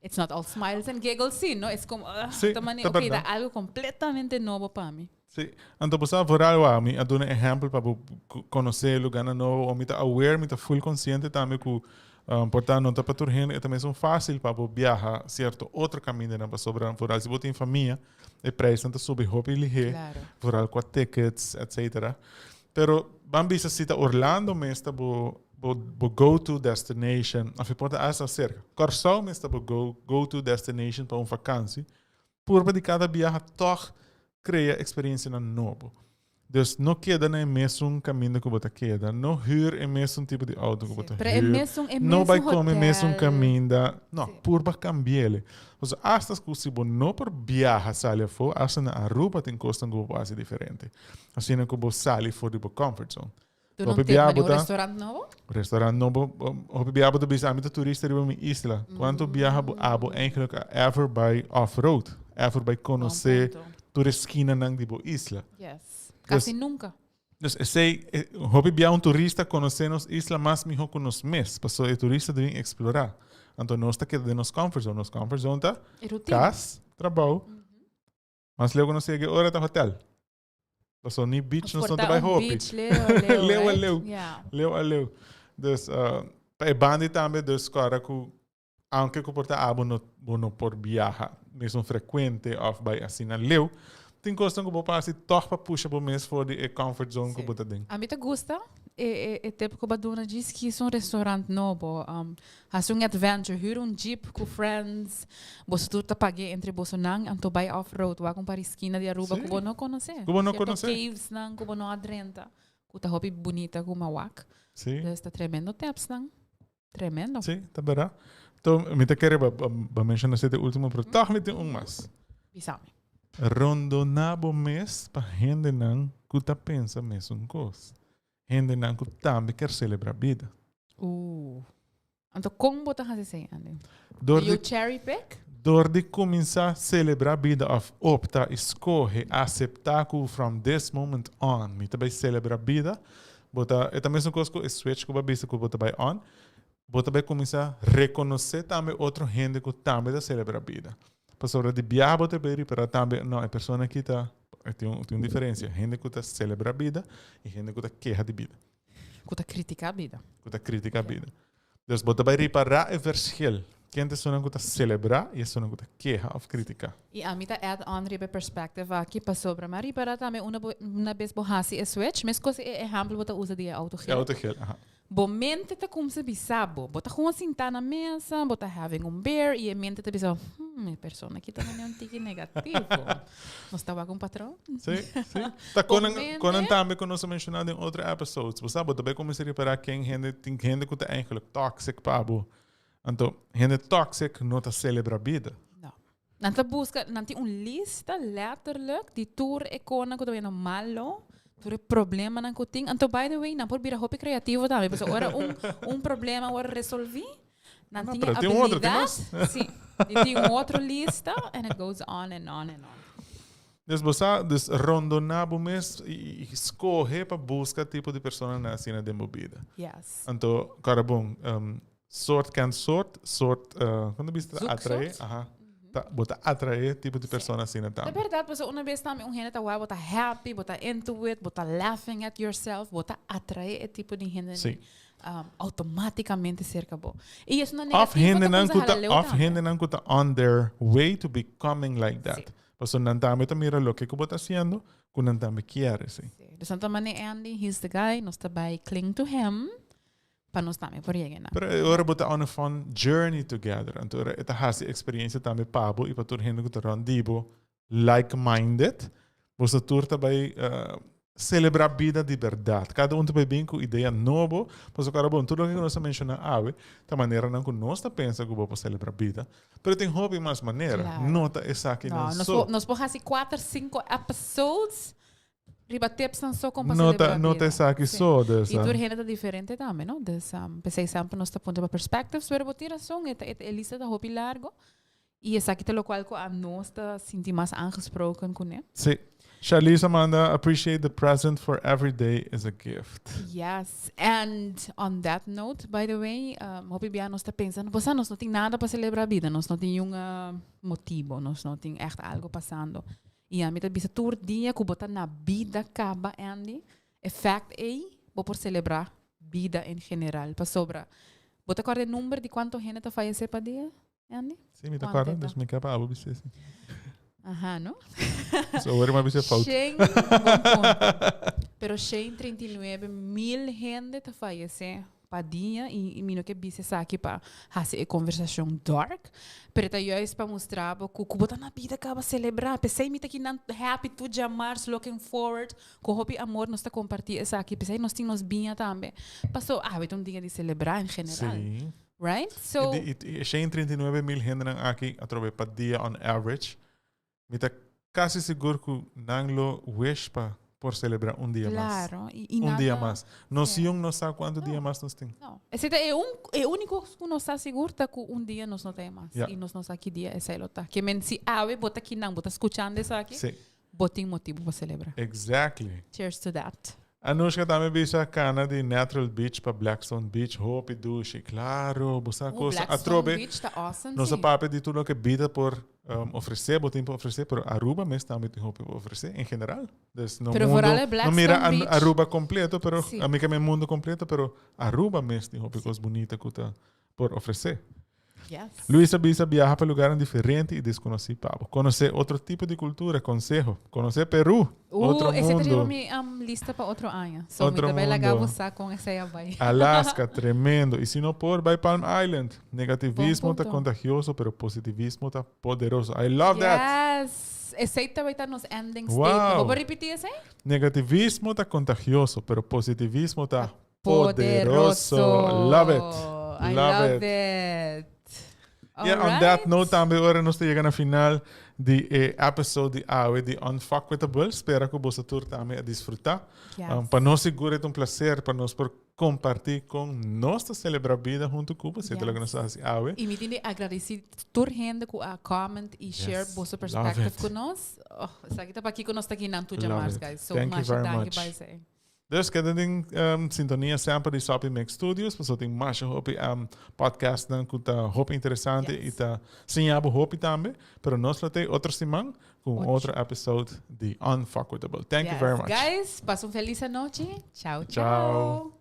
It's not all smiles and giggles, si, no? Es como, ugh, ta mane, ok, ta algo completamente nobo pa mi. Sí, anto bo sa vooral wak, mi a duna ehempel pa bo conoce lugarnan nobo, o mi ta aware, mi ta full consciente tambe cu por ta no ta pa tur hende e ta mesun facil pa bo biaha cierto otro camindanan pasobra vooral si bo tin famia e prijsnan ta subi hopi lihe, vooral qua tickets etcetera. Pero ban bisa si ta Orlando mes ta bo bo bo go to destination of e por ta hasta cerca, Corsou mes ta bo go go to destination pa un vakantie, Purba di kada biaha tòg krea eksperensianan nobo. Dus no keda na e mesun kaminda ku bo ta keda, no hür e mesun tipo di outo ku bo ta Pero e hür, mesun, e no bai mesun kome mesun hotel. kaminda. No, purba kambi'el. Pasobra asta ku si bo no por biaha sali afó, asta na Aruba tin kosnan ku bo por hasi diferente. Asina ku bo sali for di bo comfort zone. Duna un Hopi tip, biaha mane bo un ta restaurant nobo? Restaurant nobo, hopi biaha bo ta bisa ami ta turista riba mi isla. Cuanto biaha bo abo eigenlijk a ever bai off road? Ever bai Bon conoce punto. tur e skinanan di bo isla? Yes. Casi nunca. Dus esey, hopi biaha un turista conoce nos isla mas miho cu nos mes, pasobra e turista ta bin explora. Anto nos ta keda den nos comfort zone. Nos comfort zone ta E rutina. cas, trabou, mas leu cu nos yega e ora ta hotel. Paso ni beach nos no ta bai hopi. Beach, leu a leu. Leu a right? leu. Yeah. Leu a leu. Dus pa e bandi tambe dus kora ku aunke ku por ta abo no bo no por biaha mesun frekuente of bai asina leu, tin kosnan ku bo por hasi tòg pa pusha bo mes for di e comfort zone ku Sí. bo ta den. Ami ta gusta e e e tip ku bo a duna djis kis un restaurant nobo. Hasi un adventure, hür un jeep ku friends, boso tur ta pag'é entre bosonan, anto bai off road, wak un par iskina di Aruba ku bo no konosé. Ku bo no Sierto konosé. cavesnan ku bo no a drenta, ku ta hopi bunita ku mawak. Dus ta tremendo tipsnan. Tremendo. Sí, ta berdad. To, mi ta kere ba, ba, ba menciona esei de ultimo, pero toch mi tin un mas. Bisa mi. Rondoná bo mes pa hendenan ku ta pensa mesun kos. Hendenan ku tambe kier selebrá bida. Ooh. Anto kon bo ta hasi esei, Andy? Dor Do you di, cherry pick? dor di kuminsá selebrá bida òf opta i skohe, aseptá ku from this moment on mi ta bai selebrá bida, bo ta, e ta mesun kos ku e switch ku bo a bisa ku bo ta bai on, bo ta bai kuminsá rekonosé tambe otro hende ku tambe ta selebrá bida. Pasobra di biaha bo ta bai ripará tambe, no, e persona aki ta, tin un, tin un diferensia, hende ku ta selebrá bida i hende ku ta keha di bida. Ku ta kritiká bida. Ku ta kritiká bida. Dus bo ta bai ripará e verschil. Ken ta esunnan ku ta selebrá i esunnan ku ta keha òf kritiká. I ami ta add on riba e perspective aki pasobra mi a ripará tambe una bo una bes bo hasi e switch, meskos e ehèmpel bo ta usa di e auto E gel. auto gel, aha. Bo mente ta kumsa bisa bo. Bo ta gewoon sintá na mesa, bo ta having un beer i e mente ta bisa, hmm, e persona aki ta manera un tiki negativo. Nos ta wak un patron? Sí, sí. Ta Bo konan, mente. konan tambe ku nos a menshoná den otro episodes. Bo sa, bo ta bai kuminsá ripará ken hende, tin hende ku ta eigenlijk toxic pa bo. Anto, hende toxic no ta selebrá bida. No. Nan ta buska, nan tin un lista letterlijk di tur e konan ku ta bayendo malo, tur e problemanan ku tin. Anto by the way, nan por bira hopi kreativo tambe, pasobra ora un un problema wòrdu resolví, nan No, tin e pero tin un otro, tin abilidat, mas. sí, di tin un otro lista and it goes on and on and on. Dus bo sa, dus rondoná bo mes i i skohe pa buska tipo di personanan asina den bo bida. Yes. Anto, kòrda bon, soort kent soort, soort, kon ta bisa? Zoek Atraé, soort. aha. Ta, bo ta atraé tipo di persona asina Ta tambe. berdad, pasobra una bes tambe un hende ta wak bo ta happy, bo ta into it, bo ta laughing at yourself, bo ta atraé e tipo di hendenan Sí. automáticamente cerca bo. Y esnan Of negativo ta hendenan cuminsa ku ta, hala leu of tambe. hendenan ku ta on their way to becoming like that. Sí. Pasobra nan tambe ta mira loke ku bo ta hasiendo, ku nan tambe kier esei. Sí. Dus nan ta mane Andy, he's the guy, nos ta bai cling to him. pa nos tambe por yega na. Pero e ora bo ta on a fun journey together, anto ora e ta hasi experiencia tambe pa bo y pa tur hende cu ta rond di bo like-minded, boso tur ta bay celebra bida di berdad. Cada un ta bay bin cu idea nobo, pasobra cu ora bon, tur loke cu nos a menciona awe ta maneranan cu nos ta pensa cu bo por celebra bida, pero tin hopi mas manera, Claro. no ta esakinan No, nos so. por, nos por hasi cuater, cinco episodes Riba tipsnan so kon pa No ta, celebra no ta bida. esaki Sí. so, dus. I tur hende ta diferente tambe, no? Dus, p'esei semper nos ta puntra pa perspectives, pero bo tin rason, e ta, e, e lista ta hopi largo. I esaki ta lokual ku a nos ta sinti mas aangesproken kuné. Sí. Charlize a manda, appreciate the present for every day is a gift. Yes, and on that note, by the way, hopi bia nos ta pensa, bo sa nos no tin nada pa celebra bida, nos no tin niun motibo, nos no tin echt algo pasando. I ami ta bisa tur dia ku bo ta na bida kaba, Andy, e fact ei bo por selebrá bida en general. Pasobra, bo ta kòrda e number di kuantu hende ta fayesé pa dia, Andy? Sí, mi ta Kuantu kòrda, e ta? dus mi ke pa abo bis'é sí. Aha, no? So awor mi a bis'é fout. Shen, bon punto. Pero shen 39 mil hende ta fayesé pa dia i mi no ke bisa esaki pa hasi e konversashon dark, pero ta juist pa mustra bo ku ku bo ta na bida kaba selebrá. P'esei mi ta kinan happy tur djamars looking forward ku hopi amor nos ta kompartí esaki. P'esei nos tin nos biña tambe. Paso awe ta un dia di selebrá en general. Sí. Right? So. I di e 139 mil hendenan aki atrobe pa dia on average, Mi ta casi sigur cu nan lo wish pa por celebra un dia mas. Claro. I Un dia nada mas. Nos sí. yong no sa cuanto dia No. mas nos tin. No. Esei ta e un, e unico cu nos sa sigur ta cu un dia nos no ta e mas. Ja. I nos no sa ki dia esei lo ta. Ke men si awe bo ta kinan, bo ta scuchando esaki, Sí. bo tin motibo pa celebra. Exactly. Cheers to that. Anushka tambe bisa cana di Natural Beach pa Blackstone Beach hopi dushi. Claro, bo sa Uh, cosa. Blackstone Atrobe, Beach ta awesome, nos a sí. papia di tur loke bida por ofrece, bo tin por ofrece, pero Aruba mes tambe tin hopi por ofrece en general. Dus no Pero mundo, vooral e no mira Blackstone Beach. Aruba completo, pero Sí. a mi ke men mundo completo, pero Aruba mes tin hopi cos bunita cu ta por ofrece. Yes. Luisa bisa biaha pa lugarnan diferente y desconoci pa bo. Conoce otro tipo di cultura, conseho. Conoce Peru, otro Esey ta riba mundo. mi lista pa otro aña. So Otro mi ta bay laga mundo. bo sa con esey a bay. Alaska, tremendo. Y si no por, bay Palm Island. Negativismo Bon ta punto. contagioso, pero positivismo ta poderoso. I love that. Yes. Esey ta bay ta nos ending Wow. statement. Bo por ripiti esey? Negativismo ta contagioso, pero positivismo ta poderoso. Love it. I Love love it. it. Yeah, on that note tambe ora nos ta yega na final di e episode di awe di Unfuckwithable. Spera ku boso tur tambe a disfruta. Yes. Pa nos sigur e ta un placer pa nos por comparti con nos ta celebra bida hunto cu bo. Esei ta loke nos ta haci awe. I mi tin di agradeci tur hende cu a comment y share Yes, boso love perspective it. cu nos. Oh, esaki ta pakiko nos ta kinan tur Love djamars, it. guys. So Thank you masha very danki much. pa esei. Dus keda den sintonia semper di Soppy Mix Studios, pasobra tin masha hopi podcastnan ku ta hopi interesante i ta siña bo hopi tambe. Pero nos lo te otro siman ku un otro episode di Unfuckwithable. Thank you very much. Guys, pasa un feliz anochi. Chao, Chao. chao.